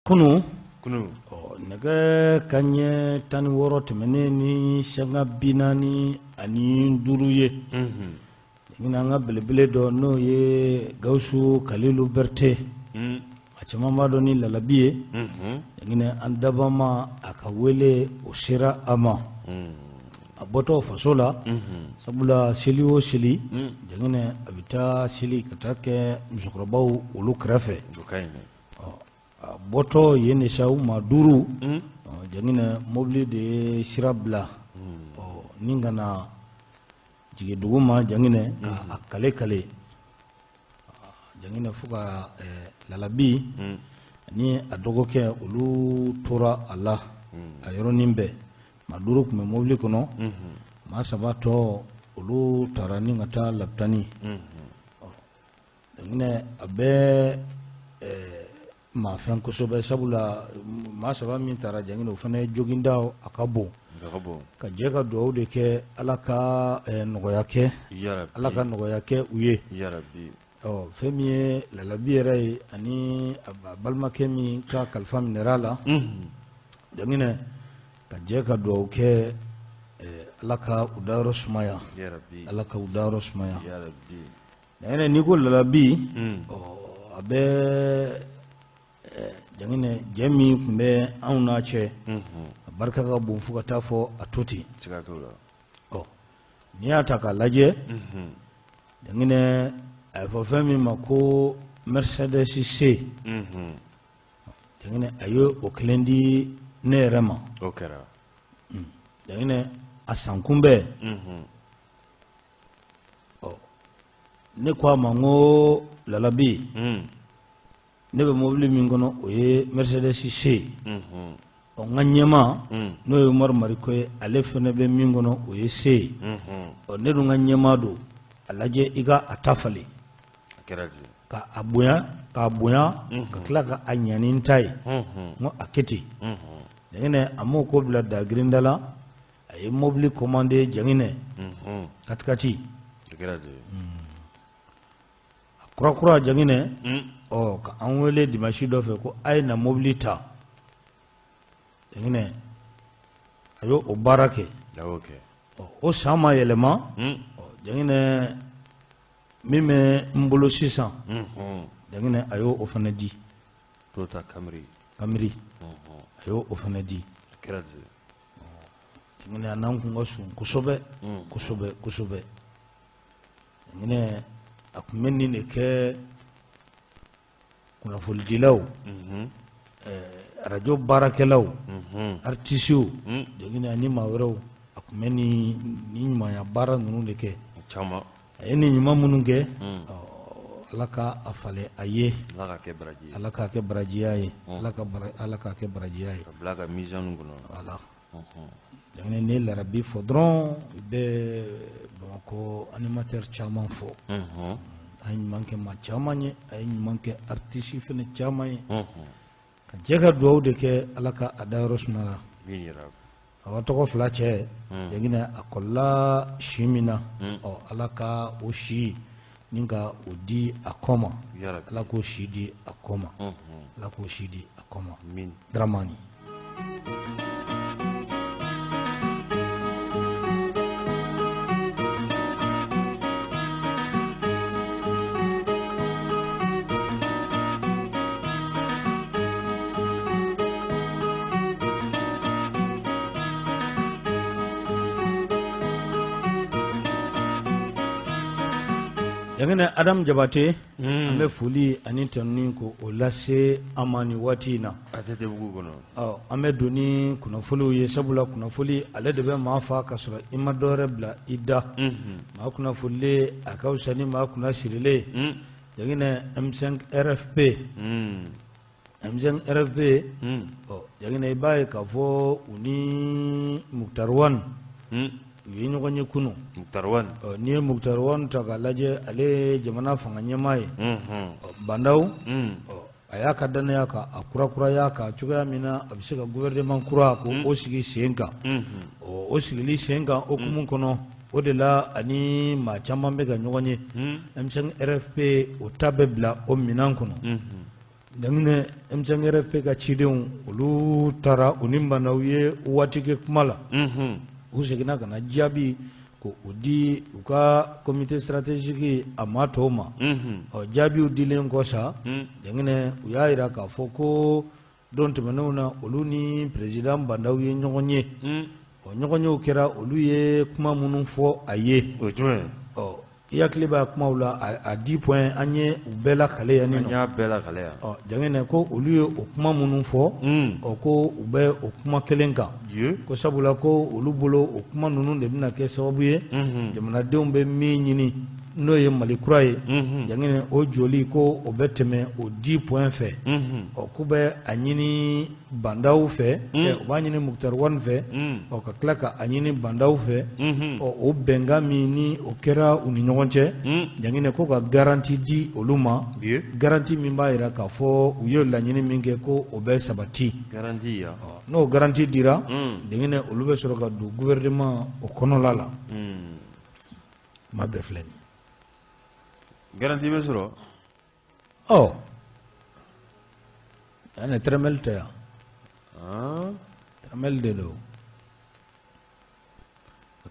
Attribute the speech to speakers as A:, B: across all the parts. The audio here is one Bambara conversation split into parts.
A: Kunun nɛgɛ kanɲɛ 16 tɛmɛnen ni sanga 45 ye, unhun, an ka belebele dɔ n'o ye Gawusu Kalilu Berete, un, a caman b'a dɔn ni lalabi ye, unhun, an dabama a ka wele o sera a ma, un, a bɔtɔ faso la, unhun, sabula seli o seli, un, Jaginɛ a bɛ taa seli ka taa kɛ musokɔrɔbaw olu kɛrɛfɛ, o ka ɲi a bɔtɔ yen de sa u maa duuru Jaginɛ mobili de ye sira bila ni ka na jigin dugu ma Jaginɛ k'a kale kale Jaginɛ fo ka lalabi ani a dɔgɔkɛ olu tora a la a yɔrɔnin bɛɛ maa duuru tun bɛ mobili kɔnɔ maa saba tɔ olu taara ni ka taa lapitani. Jaginɛ a bɛ maa fɛn kosɛbɛ sabula maa saba min taara Jaginɛ o fana ye joginda a ka bon ka jɛ ka dugawu de kɛ Ala ka nɔgɔya kɛ Ala ka nɔgɔya kɛ u ye ɔ fɛn min ye lalabi yɛrɛ ye ani a balimakɛ min ka kalifa minɛra a la Jaginɛ ka jɛ ka dugawu kɛ Ala ka u dayɔrɔ sumaya Ala ka u dayɔrɔ sumaya. Jaginɛ n'i ko lalabi ɔ a bɛ Jaginɛ jɛ min tun bɛ anw n'a cɛ a barika ka bon fo ka taa fɔ a to ten ɔ n'i y'a ta k'a lajɛ Jaginɛ a bɛ fɔ fɛn min ma ko Mercedes C Jaginɛ a ye o kelen di ne yɛrɛ ma Jaginɛ a san kunbɛn ɔ ne ko a ma n ko lalabi ne bɛ mobili min kɔnɔ o ye Mercedes C ye ɔ n ka ɲɛmaa n'o ye Umaru Mariko ye ale fana bɛ min kɔnɔ o ye C ye ɔ ne dun ka ɲɛmaa don a lajɛ i ka a ta falen ka a bonya k'a bonya ka tila ka a ɲa ni n ta ye n ko a kɛ ten Jaginɛ a m'o ko bila dagirinda la a ye mobili commandé Jaginɛ katikati a kurakura Jaginɛ ɔ ka an wele dimanche dɔ fɛ ko a ye na mobili ta Jaginɛ a y'o o baara kɛ o san ma yɛlɛma Jaginɛ min bɛ n bolo sisan Jaginɛ a y'o o fana di
B: Toyota Camry
A: Camry a y'o o fana di Jaginɛ a n'an kun ka surun kosɛbɛ kosɛbɛ kosɛbɛ Jaginɛ a tun bɛ nin de kɛ kunnafonidilaw arajo baarakɛlaw artisiw Jaginɛ ani maa wɛrɛw a tun bɛ nin ɲumanya baara ninnu de kɛ a ye nin ɲuman minnu kɛ Ala ka a falen a ye Ala k'a kɛ barajiya ye Ala k'a kɛ barajiya ye voilà Jaginɛ n'i ye larabi fɔ dɔrɔn i bɛ Bamakɔ animateur caman fɔ a ye ɲuman kɛ maa caman ye a ye ɲuman kɛ artiste fana caman ye ka jɛ ka dugawu de kɛ Ala ka a dayɔrɔ sumaya a tɔgɔ fila cɛ Jaginɛ a kɔlila si min na ɔ Ala ka o si ni ka o di a kɔ ma Ala k'o si di a kɔ ma Ala k'o si di a kɔ ma Dramani Jaginɛ Adamu Jabate an bɛ foli ani tanuni ko o lase a ma nin waati in na kɔnɔ an bɛ don ni kunnafoniw ye sabula kunnafoni ale de bɛ maa fa ka sɔrɔ i ma dɔwɛrɛ bila i da maa kunnafonilen a ka fisa ni maa kunna sirilen Jaginɛ M5 RFP M5 RFP ɔ Jaginɛ i b'a ye k'a fɔ u ni Moctar Ouane u ye ɲɔgɔn ye kunun ɔ n'i ye Moctar Ouane ta k'a lajɛ ale ye jamana fanga ɲɛmaa ye ɔ Bah N'Daw ɔ a y'a ka dannaya ka a kurakuraya ka cogoya min na a bɛ se ka gouvernement kura ko o sigi sen kan ɔ o sigili sen kan hukumu kɔnɔ o de la ani maa caman bɛ ka ɲɔgɔn ye M5 RFP o ta bɛ bila o minɛn kɔnɔ. Jaginɛ M5 RFP ka cidenw olu taara u ni Ba Ndaw ye waati kɛ kuma la,
B: unhun,
A: u seginna ka na jaabi ko o di u ka comité stratégique a maa tɔw ma,
B: unhun,
A: ɔ jaabiw dilen kɔ sa, Jaginɛ u y'a jira k'a fɔ ko don tɛmɛnenw na olu ni président Ba Ndaw ye ɲɔgɔn ye, ɔ ɲɔgɔnyew kɛra olu ye kuma minnu fɔ a ye,
B: o ye jumɛn ye?
A: Ɔ i hakili b'a kumaw la a 10 points an ye u bɛɛ lakale yan
B: an y'a bɛɛ lakale yan,
A: ɔ Jaginɛ ko olu ye o kuma minnu fɔ, ɔ ko u bɛ o kuma kelen kan, ko sabula ko olu bolo o kuma ninnu de bɛna kɛ sababu ye jamanadenw bɛ min ɲini n'o ye Mali kura ye, Jaginɛ o joli ko o bɛ tɛmɛ o 10 points fɛ, ɔ k'u bɛ a ɲini Ba Ndaw fɛ, u b'a ɲini Moctar Ouane fɛ, ɔ ka tila ka a ɲini Ba Ndaw fɛ, ɔ o bɛnkan min ni o kɛra u ni ɲɔgɔn cɛ, Jaginɛ ko ka garantie di olu ma, garantie min b'a jira k'a fɔ u ye laɲini min kɛ ko o bɛ sabati, n'o garantie dira, Jaginɛ olu bɛ sɔrɔ ka don gouvernement o kɔnɔla la. Kuma bɛɛ filɛ nin
B: ye. Garantie bɛ sɔrɔ?
A: Ɔ yan tɛrɛmɛli tɛ yan, tɛrɛmɛli de don,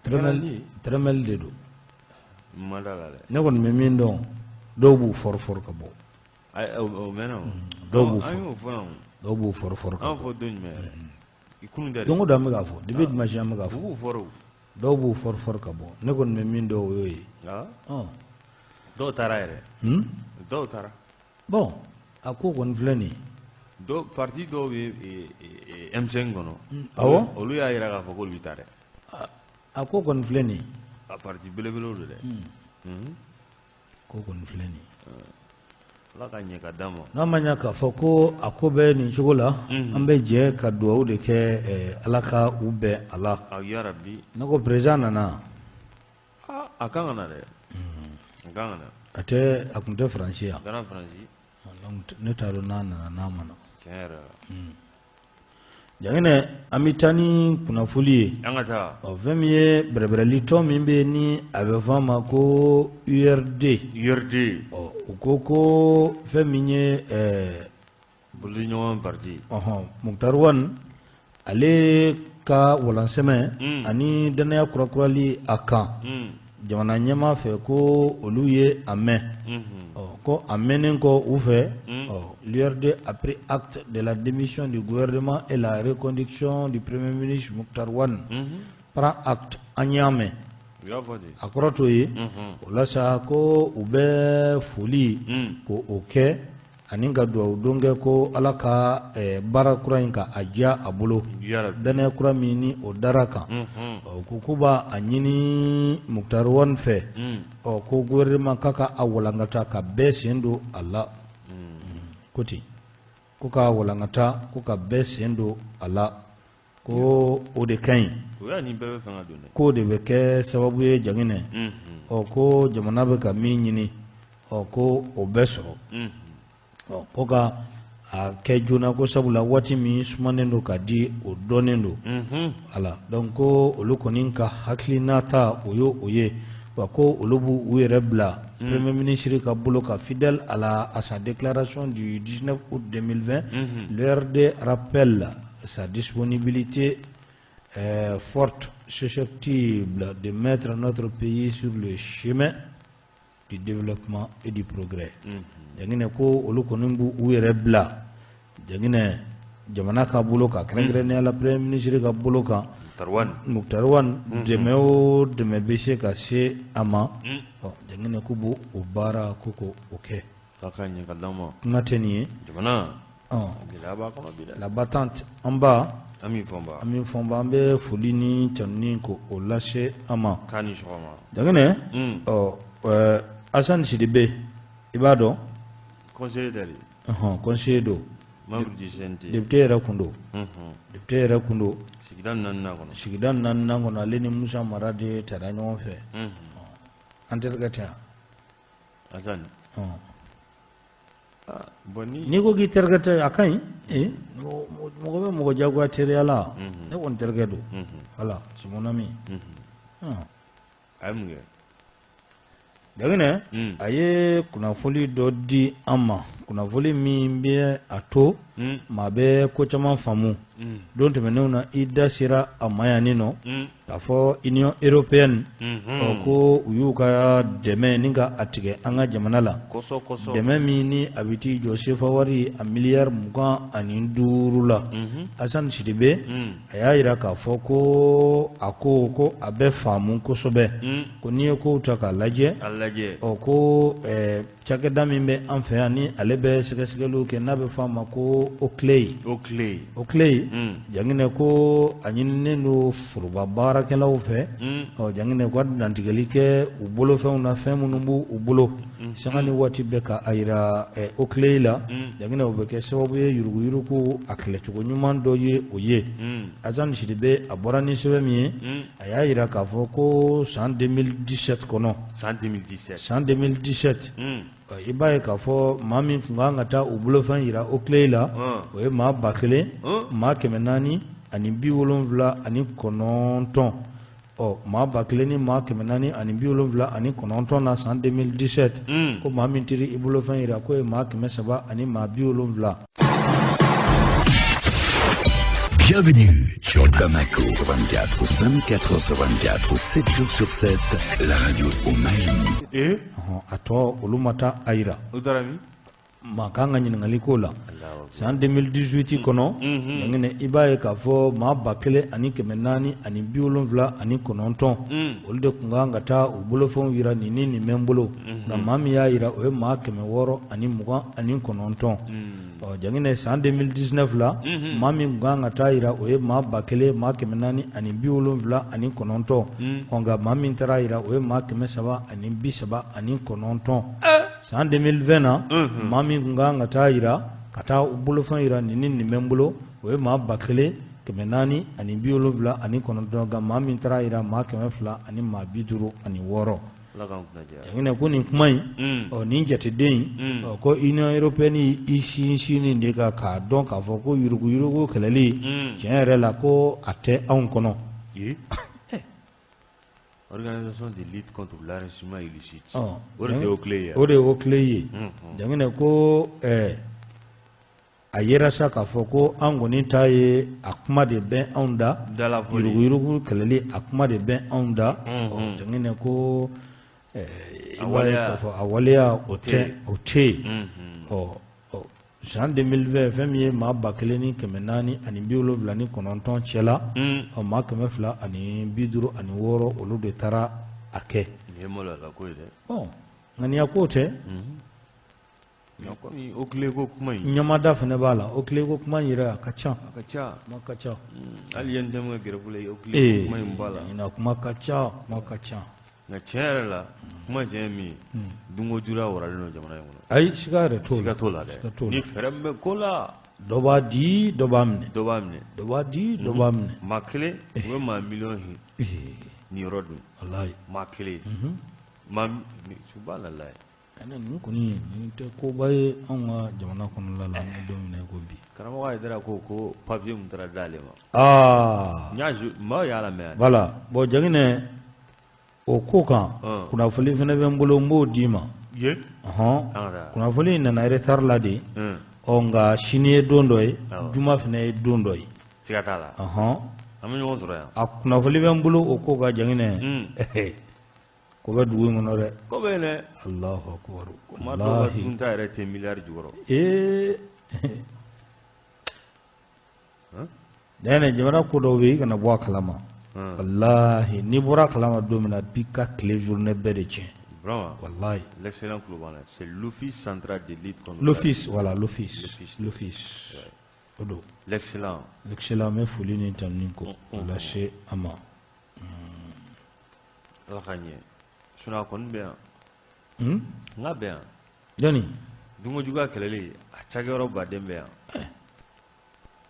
A: tɛrɛmɛli de don. Ne kɔni bɛ min dɔn, dɔw b'u fɔrɔfɔrɔ ka bɔ. Dɔw b'u dɔw b'u fɔrɔfɔrɔ ka bɔ. Don o don an bɛ k'a fɔ, depuis dimanche an bɛ k'a fɔ. Dɔw b'u fɔrɔfɔrɔ ka bɔ, ne kɔni bɛ min dɔn o y'o ye.
B: Dɔw taara yɛrɛ, dɔw taara.
A: Bon a ko kɔni filɛ nin ye.
B: Dɔw parti dɔw bɛ M5 kɔnɔ,
A: awɔ,
B: olu y'a jira k'a fɔ k'olu bɛ taa dɛ.
A: A ko kɔni filɛ nin ye.
B: A parti belebelew don dɛ.
A: Ko kɔni filɛ nin ye.
B: Ala ka ɲɛ ka d'an ma.
A: N'a ma ɲɛ k'a fɔ ko a ko bɛ nin cogo la, an bɛ jɛ ka dugawu de kɛ Ala ka u bɛn a la.
B: Yarabi.
A: Ne ko président nana.
B: A kan ka na dɛ. A kan ka na.
A: A tɛ a tun tɛ Faransi yan.
B: A taara Faransi.
A: Ne t'a dɔn n'a nana n'a ma na.
B: Tiɲɛ yɛrɛ la.
A: Jaginɛ an bɛ taa ni kunnafoli ye.
B: An ka taa.
A: Ɔ fɛn min ye bɛrɛbɛrɛli tɔn min bɛ yen ni a bɛ fɔ a ma ko URD.
B: URD.
A: Ɔ u ko ko fɛn min ye ɛɛ.
B: Bolodiɲɔgɔn parti.
A: Ɔhɔn Moctar Ouane ale ka walansɛmɛ ani dannaya kurakurali a kan. Jamana ɲɛmaa fɛ ko olu ye a mɛn, ɔ ko a mɛnnen kɔ u fɛ, ɔ l'URD a pris acte de la démission du gouvernement et la reconduction du premier ministre Moctar Ouane prend acte an y'a mɛn, a kɔrɔ t'o ye, o la sa ko u bɛ foli ko o kɛ ani ka dugawu don kɛ ko Ala ka baara kura in ka a diya a bolo, dannaya kura min ni o dara kan, ɔ ko k'u b'a ɲini Moctar Ouane fɛ, ɔ ko gouvernement k'a ka a walankata ka bɛɛ sen don a la, ko ten ko k'a walankata ko ka bɛɛ sen don a la ko o de ka ɲi, k'o de bɛ kɛ sababu ye Jaginɛ, ɔ ko jamana bɛ ka min ɲini ɔ ko o bɛ sɔrɔ, ɔ ko ka a kɛ joona ko sabula waati min sumanen don ka di o dɔnnen don, voilà donc ko olu kɔni ka hakilinata o ye o ye wa ko olu b'u u yɛrɛ bila premier ministre ka bolo kan fidèle à la à sa déclaration du 19 août 2020, l'URD rappelle sa disponibilité forte susceptible de mettre notre pays sur le chemin du développement et du progrès. Jaginɛ ko olu kɔni b'u u yɛrɛ bila Jaginɛ jamana ka bolo kan kɛrɛnkɛrɛnnenya la premier ministre ka bolo kan Moctar Ouane dɛmɛ o dɛmɛ bɛ se ka se a ma, ɔ Jaginɛ k'u b'o o baara ko k'o kɛ. Kuma tɛ nin ye.
B: Jamana gɛlɛya b'a kɔnɔ bi dɛ.
A: La battante an ba
B: Ami Fɔnba
A: Ami Fɔnba an bɛ foli ni tanuni ko o lase an ma.
B: K'a ni sɔgɔma.
A: Jaginɛ ɔ Asani Sidibe i b'a dɔn.
B: Conseiller tɛ de.
A: Ɔhɔn conseiller don.
B: Membre du CNT.
A: Député yɛrɛ kun don. Député yɛrɛ kun don.
B: Sigida naaninan kɔnɔ.
A: Sigida naaninan kɔnɔ ale ni Musa Mara de taara ɲɔgɔn fɛ. An terikɛ tɛ yan.
B: Asani.
A: N'i ko k'i terikɛ tɛ a ka ɲi mɔgɔ bɛ mɔgɔ jagoya teriya la ne kɔni terikɛ don voilà c'est mon ami.
B: A ye mun kɛ?
A: Jaginɛ a ye kunnafoni dɔ di an ma Kunnafoni min bɛ a to maa bɛ ko caman faamu don tɛmɛnenw na i da sera a ma yan nin nɔ k'a fɔ Union européenne ɔ ko u y'u ka dɛmɛ ni ka a tigɛ an ka jamana la dɛmɛ min ni a bɛ t'i jɔ sefa wari a miliyari 25 la Asan Sidibe a y'a jira k'a fɔ ko a ko a bɛ faamu kosɛbɛ ko n'i ye kow ta k'a lajɛ ɔ ko cakɛda min bɛ an fɛ yan ni ale bɛ sɛgɛsɛgɛliw kɛ n'a bɛ fɔ a ma ko OCLEI OCLEI Janginɛ ko a ɲininen don foroba baarakɛlaw fɛ ɔ Janginɛ u ka dantigɛli kɛ u bolofɛnw na fɛn minnu b'u bolo sanga ni waati bɛɛ ka a jira OCLEI la Janginɛ o bɛ kɛ sababu ye yuruguyurugu a kɛlɛcogo ɲuman dɔ ye o ye Asan Sidibe a bɔra ni sɛbɛn min ye a y'a jira k'a fɔ ko san 2017 kɔnɔ
B: san 2017
A: san 2017 i b'a ye k'a fɔ maa min tun kan ka taa u bolofɛn jira OCLEI la o ye maa 1479 ɔ maa 1479 na san 2017 ko maa min taara i bolofɛn jira k'o ye maa 370.
C: Bienvenue sur Bamako 24, 24 h sur 24, 7 jours sur 7, la radio au Mali.
B: Eh?
A: A tɔ olu ma taa a jira.
B: U taara min?
A: Maa kan ka ɲininkali k'o la san 2018 kɔnɔ Janginɛ i b'a ye k'a fɔ maa 1479 olu de tun kan ka taa u bolofɛnw jira nin ni nin bɛ n bolo nka maa min y'a jira o ye maa 629 ɔ Janginɛ san 2019 la maa min tun kan ka taa jira o ye maa 1479 ɔ nka maa min taara jira o ye maa 339 san 2020 na maa min tun kan ka taa jira ka taa u bolofɛn jira nin ni nin bɛ n bolo o ye maa 1479 nka maa min taara jira maa 256. Janginɛ ko nin kuma in ɔ nin jateden in ɔ ko Union européenne i sinsin nin de kan k'a dɔn k'a fɔ ko yuruguyurugu kɛlɛli tiɲɛ yɛrɛ la ko a tɛ anw kɔnɔ.
B: Organisation de lutte contre l'enrichissement illicite o de ye OCLEI ye
A: o de ye OCLEI ye Janginɛ ko a yera sa k'a fɔ ko an kɔni ta ye a kuma de bɛ anw da yuruguyurugu kɛlɛli a kuma de bɛ anw da Janginɛ ko i b'a ye k'a fɔ a waleya o tɛ o tɛ yen ɔ san 2020 fɛn min ye maa 1479 cɛla ɔ maa 256 olu de taara a kɛ ŋaniya ko tɛ
B: OCLEI ko kuma in
A: ɲamada fana b'a la OCLEI ko kuma in yɛrɛ a ka ca
B: a ka ca
A: kuma ka ca
B: hali UNTM ka grève la OCLEI ko kuma in b'a
A: la kuma ka ca kuma ka ca
B: nka tiɲɛ yɛrɛ la kuma tiɲɛ ye min ye dunko juguya waralen don jamana in kɔnɔ
A: ayi siga yɛrɛ t'o la
B: siga t'o la dɛ ni fɛɛrɛ min bɛ ko la
A: dɔ b'a di dɔ b'a minɛ
B: dɔ b'a minɛ
A: dɔ b'a di dɔ b'a minɛ
B: maa kelen u bɛ maa miliyɔn ni yɔrɔ dun
A: walayi
B: maa kelen maa subhanallah
A: Ninnu kɔni nin tɛ koba ye anw ka jamana kɔnɔna la an bɛ don min na i ko bi
B: karamɔgɔ Hayidara ko ko papier min taara d'ale ma
A: aa
B: n y'a maaw y'a lamɛn
A: voilà bon Jaginɛ o ko kan kunnafoni fana bɛ n bolo n b'o d'i ma ɔhɔn kunnafoni in nana retard la de ɔ nka sini ye don dɔ ye juma fana ye don dɔ ye
B: siga t'a la
A: ɔhɔn
B: an bɛ ɲɔgɔn sɔrɔ yan
A: a kunnafoni bɛ n bolo o ko kan Jaginɛ ko bɛ dugu in kɔnɔ dɛ
B: ko bɛ yen dɛ
A: Alahu akibaru
B: maa dɔw ka dunta yɛrɛ tɛ miliyari jukɔrɔ
A: ee Jaginɛ jamana ko dɔw bɛ yen i kana bɔ a kalama walahi n'i bɔra a kalama don min na b'i ka tile journée bɛɛ de tiɲɛ
B: vraiment
A: walahi
B: l'excellent Kulobana c'est l'office central de lutte contre
A: l'office voilà l'office l'office o don
B: l'excellent
A: l'excellent n bɛ foli ni tanuni ko lase a ma
B: Ala ka ɲɛ sinon a kɔni bɛ yan n ka bɛ yan
A: jɔnni
B: dunko juguya kɛlɛli a cakɛyɔrɔ baden bɛ yan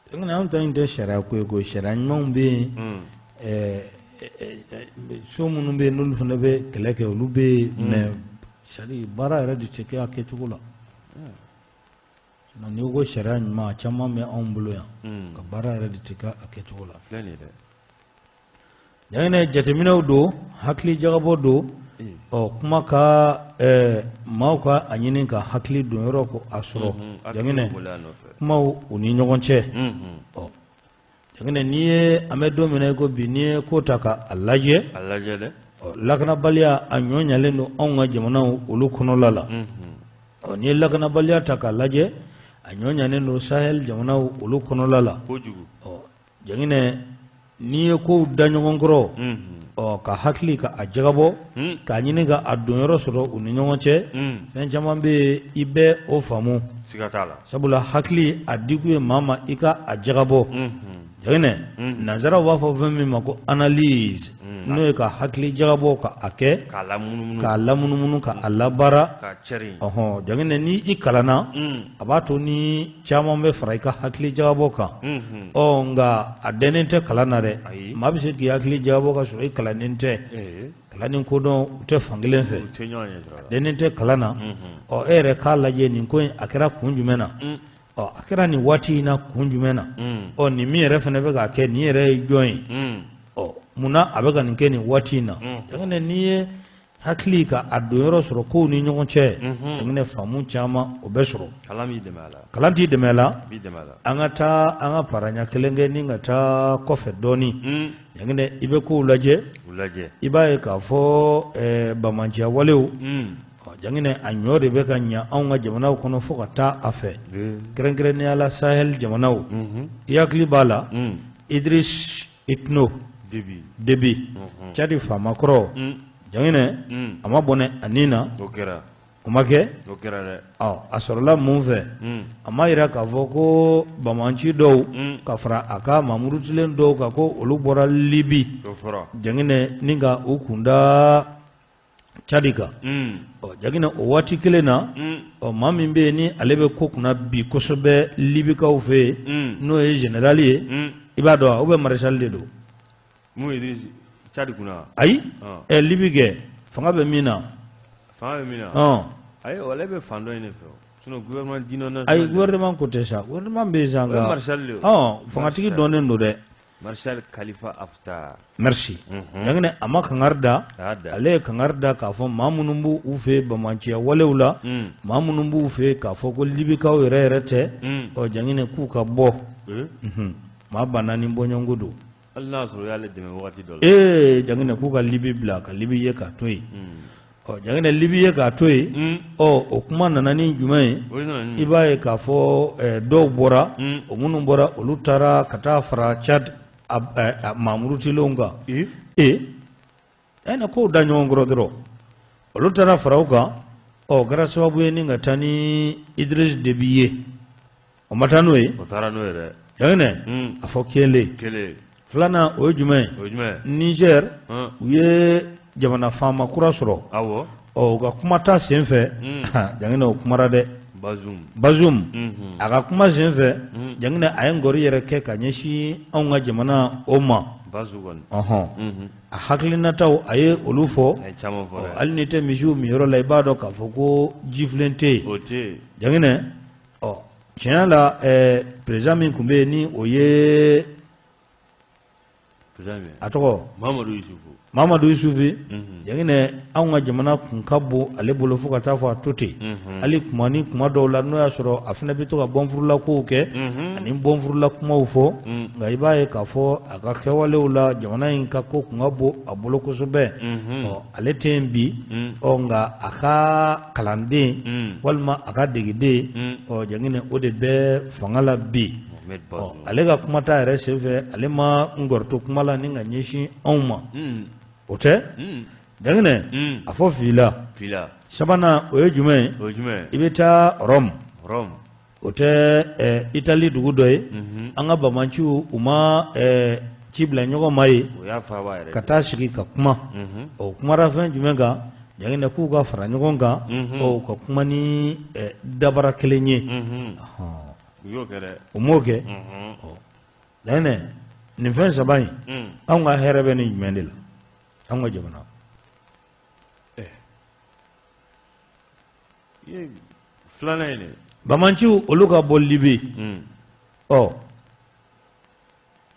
A: Jaginɛ anw ta in tɛ sariya ko ye koyi sariya ɲumanw bɛ yen so minnu bɛ yen n'olu fana bɛ kɛlɛ kɛ olu bɛ yen mais c'est à dire baara yɛrɛ de tɛ kɛ a kɛcogo la n'i ko sariya ɲuman a caman bɛ anw bolo yan ka baara yɛrɛ de tɛ kɛ a kɛcogo la
B: filɛ nin ye dɛ
A: Jaginɛ jateminɛw don hakili jagabɔ don Ɔ kuma ka maaw ka a ɲini ka hakili don yɔrɔ ko a sɔrɔ jaginɛ kumaw u ni ɲɔgɔn cɛ. Ɔ jaginɛ, n'i ye an bɛ don min na i ko bi, n'i ye ko ta ka a lajɛ, ɔ lakanabaliya a ɲɔ ɲalen don anw ka jamanaw olu kɔnɔla la. Ɔ n'i ye lakanabaliya ta k'a lajɛ, a ɲɔ ɲalen don Sahel jamanaw olu kɔnɔla la. Ɔ jaginɛ, n'i ye kow da ɲɔgɔn kɔrɔ, ɔ ka hakili ka a jagabɔ, k'a ɲini ka a donyɔrɔ sɔrɔ u ni ɲɔgɔn cɛ, fɛn caman bɛ yen i bɛ o faamu. Sabula hakili a dikun ye maa ma i ka a jagabɔ. Jaginɛ, nanzaraw b'a fɔ fɛn min ma ko analyse, n'o ye ka hakili jagabɔ ka a kɛ k'a lamunumunu, ka a labaara. Ɔhɔn jaginɛ, ni i kalanna, a b'a to ni caman bɛ fara i ka hakili jagabɔ kan. Ɔ nka a dɛnnen tɛ kalan na dɛ. Maa bɛ se k'i hakili jagabɔ ka sɔrɔ i kalannen tɛ. Kalan ni kodɔn u tɛ fankelen fɛ, a dɛnnen tɛ kalan na. Ɔ e yɛrɛ k'a lajɛ, nin ko in a kɛra kun jumɛn na? Ɔ a kɛra nin waati in na kun jumɛn na? Ɔ nin min yɛrɛ fana bɛ k'a kɛ, nin yɛrɛ ye jɔn ye? Ɔ munna a bɛ ka nin kɛ nin waati in na? Jaginɛ, n'i ye hakili ka a donyɔrɔ sɔrɔ kow ni ɲɔgɔn cɛ, jaginɛ, faamu caman o bɛ sɔrɔ. Kalan t'i dɛmɛ la. An ka taa an ka paraɲa kelen kɛ ni ka taa kɔfɛ dɔɔnin. Jaginɛ, i bɛ kow lajɛ, i b'a ye k'a fɔ bamanciya walew, jaginɛ, a ɲɔ de bɛ ka ɲa anw ka jamanaw kɔnɔ fo ka taa a fɛ, kɛrɛnkɛrɛnnenya la Sahel jamanaw. I hakili b'a la, Idriss Itno Déby, Tchad faama kɔrɔ, jaginɛ, a ma bɔnɛ a ni na, o ma kɛ. A sɔrɔla mun fɛ? A ma jira k'a fɔ ko bamanci dɔw ka fara a ka maa murutilen dɔw kan, ko olu bɔra Libi, jaginɛ, ni ka u kunda Tchad kan. Ɔ jaginɛ, o waati kelen na, ɔ maa min bɛ yen ni ale bɛ ko kunna bi kosɛbɛ Libikaw fɛ yen, n'o ye général ye, i b'a dɔn, ou bien maréchal de don? Ayi, ɛ Libi kɛ fanga bɛ min na.
B: Fanga bɛ min na? Ayi, ale bɛ fan dɔ in de fɛ. Sinon gouvernement d'union
A: nationale. Ayi, gouvernement ko tɛ sa, gouvernement bɛ yen sa, nka
B: maréchal de.
A: Fangatigi dɔnnen don dɛ.
B: Maréchal Khalifa Haftar.
A: Merci. Jaginɛ, a ma kangari da, ale ye kangari da k'a fɔ maa minnu b'u u fɛ bamanciya walew la, maa minnu b'u fɛ k'a fɔ ko Libikaw yɛrɛ yɛrɛ tɛ, ɔ jaginɛ, k'u ka bɔ. Maa 4000 bɔɲɔgɔnko don.
B: Hali n'a sɔrɔ y'ale dɛmɛ wagati dɔ la.
A: Ee jaginɛ, k'u ka Libi bila, ka Libi ye k'a to yen. Ɔ jaginɛ, Libi ye k'a to yen. Ɔ o kuma nana ni jumɛn ye? I b'a ye k'a fɔ dɔw bɔra, o minnu bɔra, olu taara ka taa fara Tchad maa murutilenw kan. Ee ɛ na kow da ɲɔgɔn kɔrɔ dɔrɔn, olu taara fara u kan. Ɔ kɛra sababu ye ni ka taa ni Idriss Déby ye. O ma taa n'o ye?
B: O taara n'o ye dɛ.
A: Jaginɛ, a fɔ kelen. Filanan, o ye jumɛn ye? Niger, u ye jamana faama kura sɔrɔ. Ɔ u ka kuma ta sen fɛ, jaginɛ, o kumara dɛ. Bazoum, a ka kuma sen fɛ, jaginɛ, a ye ngɔri yɛrɛ kɛ ka ɲɛsin anw ka jamana o ma. Ɔhɔn a hakilinataw, a ye olu fɔ. Hali n'i tɛ misiw min yɔrɔ la, i b'a dɔn k'a fɔ ko jifilen tɛ yen. Jaginɛ, ɔ tiɲɛ la, président min tun bɛ yen, ni o ye, a tɔgɔ Mamadu Yusufu, jaginɛ, anw ka jamana kun ka bon ale bolo fo ka taa fɔ a to ten. Hali kuma ni kuma dɔw la, n'o y'a sɔrɔ a fana bɛ to ka bɔnfurula kow kɛ ani bɔnfurula kumaw fɔ, nka i b'a ye k'a fɔ a ka kɛwalew la, jamana in ka ko kun ka bon a bolo kosɛbɛ. Ɔ ale tɛ yen bi. Ɔ nka a ka kalanden walima a ka degeden, ɔ jaginɛ, o de bɛ fanga la bi. Ɔ ale ka kuma ta yɛrɛ senfɛ, ale ma ngɔrito kuma la ni ka ɲɛsin anw ma. O tɛ, jaginɛ, a fɔ fila. Sabanan, o ye jumɛn ye? I bɛ taa Rome, o tɛ Itali dugu dɔ ye? An ka bamanciw, u ma ci bila ɲɔgɔn ma ye ka taa sigi ka kuma. O kumara fɛn jumɛn kan, jaginɛ? K'u ka fara ɲɔgɔn kan, u ka kuma ni dabara kelen ye. O m'o kɛ. Jaginɛ, nin fɛn saba in, anw ka hɛrɛ bɛ nin jumɛn de la, anw ka jamana?
B: Filanan in.
A: Bamanciw, olu ka bɔ Libi. Ɔ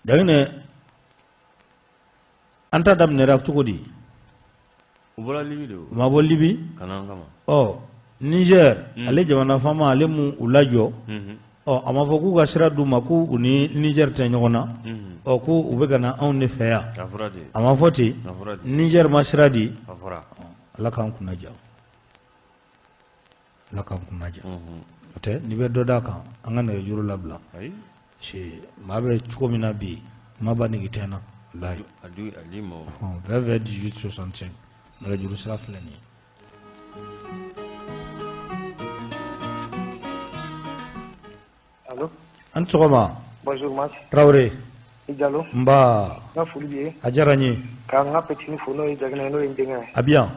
A: jaginɛ, an ta daminɛra cogo di?
B: U bɔra Libi de.
A: U ma bɔ Libi?
B: Ka na an kama.
A: Ɔ, Niger, ale jamana faama, ale mu u lajɔ. Ɔ, a ma fɔ k'u ka sira d'u ma, k'u u ni Niger tɛ ɲɔgɔn na. Ɔ, ko u bɛ ka na anw de fɛ yan.
B: A fɔra ten.
A: A ma fɔ ten?
B: A fɔra ten.
A: Niger ma sira di.
B: A fɔra.
A: Ala k'an kunna diya. Ala k'an kunna diya. O tɛ, n'i bɛ dɔ d'a kan, an ka nɛgɛjuru labila.
B: Ayi.
A: Parce que maa bɛ cogo min na bi, kuma ba nege tɛ n na. Walahi.
B: A di a di ma.
A: 20 20 18 65, nɛgɛjuru sira filɛ nin ye.
D: Allo.
A: An sɔgɔma.
D: Bonjour Mas.
A: Tarawele.
D: I Jalo.
A: Nba.
D: N ka foli b'i ye.
A: A diyara n ye.
D: Ka n ka petit fo, n'o ye Jaginɛ ye, n'o ye n denkɛ ye.
A: A bɛ yan.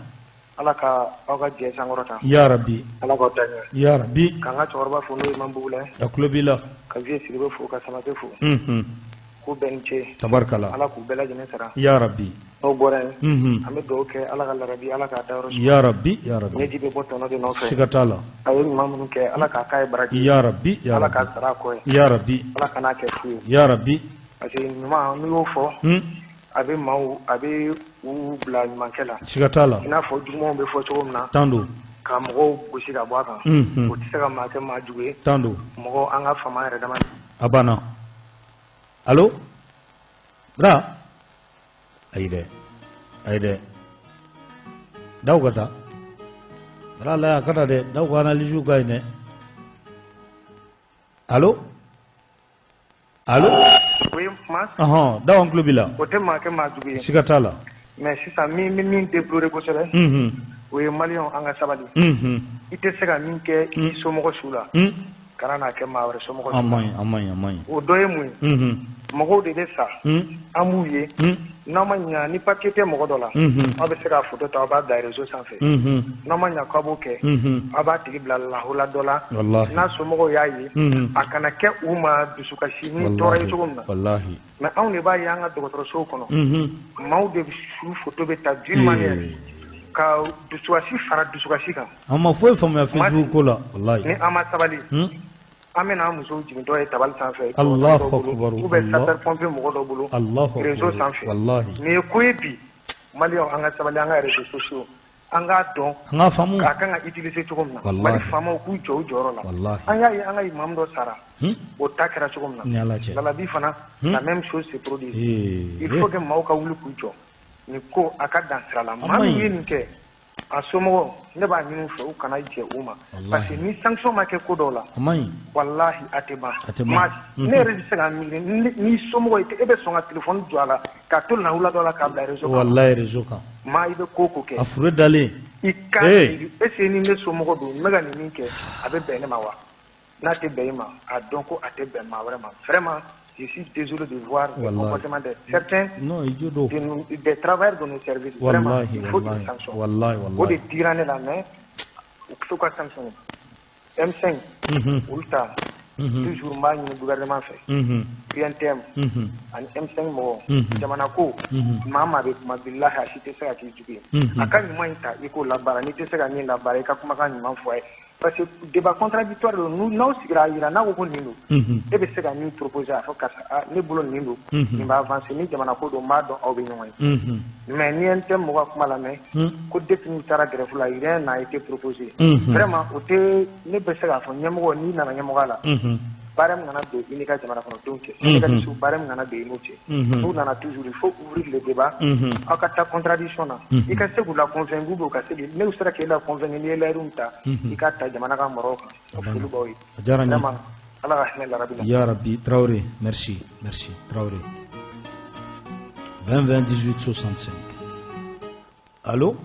D: Ala ka aw ka jɛ sankɔrɔta.
A: Ya rabi.
D: Ala k'aw ta ɲɛ.
A: Ya rabi.
D: Ka n ka cɛkɔrɔba fo, n'o ye Manbugula ye.
A: A tulo b'i la.
D: Ka Vieux Sidibe fo, ka Samake fo. K'u bɛɛ ni ce.
A: Tabarikala.
D: Ala k'u bɛɛ lajɛlen sara.
A: Ya rabi.
D: N'o bɔra yen. An bɛ dugawu kɛ Ala ka larabi, Ala k'a dayɔrɔ suma.
A: Ya rabi, ya rabi.
D: Ɲɛji bɛ bɔ tɔnɔ de nɔfɛ.
A: Siga t'a la.
D: A ye ɲuman minnu kɛ, Ala k'a k'a ye baraji.
A: Ya rabi, ya rabi.
D: Ala k'a sara a kɔ ye.
A: Ya rabi.
D: Ala kan'a kɛ fu ye.
A: Ya rabi.
D: Parce que ɲuman, n'i y'o fɔ. A bɛ maaw, a bɛ u bila ɲumankɛ la.
A: Siga t'a la.
D: I n'a fɔ jugumanw bɛ fɔ cogo min na.
A: Tan don.
D: Ka mɔgɔw gosi ka bɔ a kan. O tɛ se ka maa kɛ maa jugu ye.
A: Tan don.
D: Mɔgɔ, an ka fama yɛrɛ dama.
A: A banna. Allo? Bra? Ayi dɛ. Ayi dɛ. Daw ka taa. Bra la a ka na dɛ. Daw ka analyse ka ɲi dɛ. Allo? Allo?
D: Oui, Mas.
A: Ɔhɔn, Daw, an tulo b'i la.
D: O tɛ maa kɛ maa jugu ye.
A: Siga t'a la.
D: Mais sisan min bɛ min déplorer kosɛbɛ. O ye maliyɛnw, an ka sabali. I tɛ se ka min kɛ i somɔgɔ su la. Kana n'a kɛ maa wɛrɛ somɔgɔ su
A: A
D: la.
A: man ɲi, a man ɲi, a man ɲi.
D: O dɔ ye mun ye? Mɔgɔw de bɛ sa. An b'u ye. N'aw ma ɲa, ni papier tɛ mɔgɔ dɔ la. Aw bɛ se k'a photo ta, aw b'a bila réseau sanfɛ. N'aw ma ɲa k'aw b'o kɛ. Aw b'a tigi bila lahala dɔ la.
A: Walahi.
D: N'a somɔgɔw y'a ye. A kana kɛ u ma dusukasi ni tɔɔrɔ ye cogo min na.
A: Walahi.
D: Mais anw de b'a ye an ka dɔgɔtɔrɔsow kɔnɔ. Maaw de su photo bɛ ta d'une manière ka dusukasi fara dusukasi kan.
A: An ma foyi faamuya Facebook ko la, walahi.
D: Ni an ma sabali. An bɛna an musow jigintɔ ye tabali sanfɛ.
A: Allahu akbar.
D: Ou bien sapeur pompier mɔgɔ dɔ bolo.
A: Allahu akbar.
D: Réseau sanfɛ.
A: Walahi.
D: Nin ye ko ye bi. Maliyɛnw, an ka sabali, an ka réseaux sociaux. An k'a dɔn.
A: An k'a faamu.
D: K'a kan ka utiliser cogo min na.
A: Walahi.
D: Mali faamaw k'u jɔ u jɔyɔrɔ la.
A: Walahi.
D: An y'a ye an ka imam dɔ sara. O ta kɛra cogo min na.
A: Ni Ala cɛ.
D: Lalabi fana, la même chose se produit.
A: Ee.
D: Il faut que maaw ka wuli k'u jɔ. Nin ko a ka dan sira la.
A: A
D: Maa
A: man
D: min
A: ɲi.
D: ye nin kɛ, a somɔgɔw, ne b'a ɲini u fɛ, u kana jɛ u ma.
A: Walahi.
D: Parce que ni sanction ma kɛ ko dɔw la.
A: A man ɲi.
D: Walahi, a tɛ ban.
A: A tɛ ban.
D: Ne yɛrɛ bɛ se ka miiri ni somɔgɔ ye, e bɛ sɔn ka téléphone jɔ a la k'a to lahula dɔ la k'a bila réseau kan.
A: Walahi, réseau kan.
D: Maa, i bɛ ko o ko kɛ.
A: A fure dalen.
D: I ka
A: Ee.
D: miiri, est ce que ni ne somɔgɔ don, n bɛ ka nin min kɛ, a bɛ bɛn ne ma wa? N'a tɛ bɛn i ma, a dɔn ko a tɛ bɛn maa wɛrɛ ma. Vraiment, je suis désolé de voir le
A: Wallahi.
D: comportement de certains
A: Non, i jo don.
D: de nous, des travailleurs de nos services. Vraiment,
A: Wallahi,
D: il faut une
A: wallahi.
D: sanction.
A: Wallahi,
D: O de
A: wallahi.
D: dira ne la, mais u faut ka sanctionner. M5, olu ta, toujours n b'a ɲini gouvernement fɛ. UNTM ani M5 mɔgɔw, jamana ko, maa maa bɛ kuma, bilahi, a si tɛ se ka k'i jugu ye. A ka ɲuman in ta, i k'o labaara, n'i tɛ se ka min labaara, i ka kumakan ɲuman fɔ a ye. Parce que débat contradictoire don, n'aw sigira a yira n'a ko ko nin don, e bɛ se ka min proposer, a fɔ karisa, ah, ne bolo nin don, nin b'a avancer, ni jamana ko don, n b'a dɔn aw bɛ ɲɔgɔn ye. Mais ni UNTM mɔgɔ ka kuma lamɛn, ko depuis n'u taara grève la, rien n'a été proposé. Vraiment, o tɛ, ne bɛ se k'a fɔ ɲɛmɔgɔ, n'i nana ɲɛmɔgɔya la, baara min kana don i n'i ka jamana kɔnɔdenw cɛ, syndicaliste, baara min kana don i n'u cɛ. N'u nana, toujours il faut ouvrir le débat, aw ka taa contradiction na, i ka se k'u la convaincre ou bien u ka se k'i, n'u sera k'e la convaincre, n'i ye layidu min ta, i k'a ta jamana ka mɔgɔw kan. Foli b'aw ye.
A: A diyara n ye.
D: Vraiment, Ala ka hinɛ larabi la.
A: Ya Rabbi, Traoré, merci, merci, Traoré. 20 20 18 65. Allo?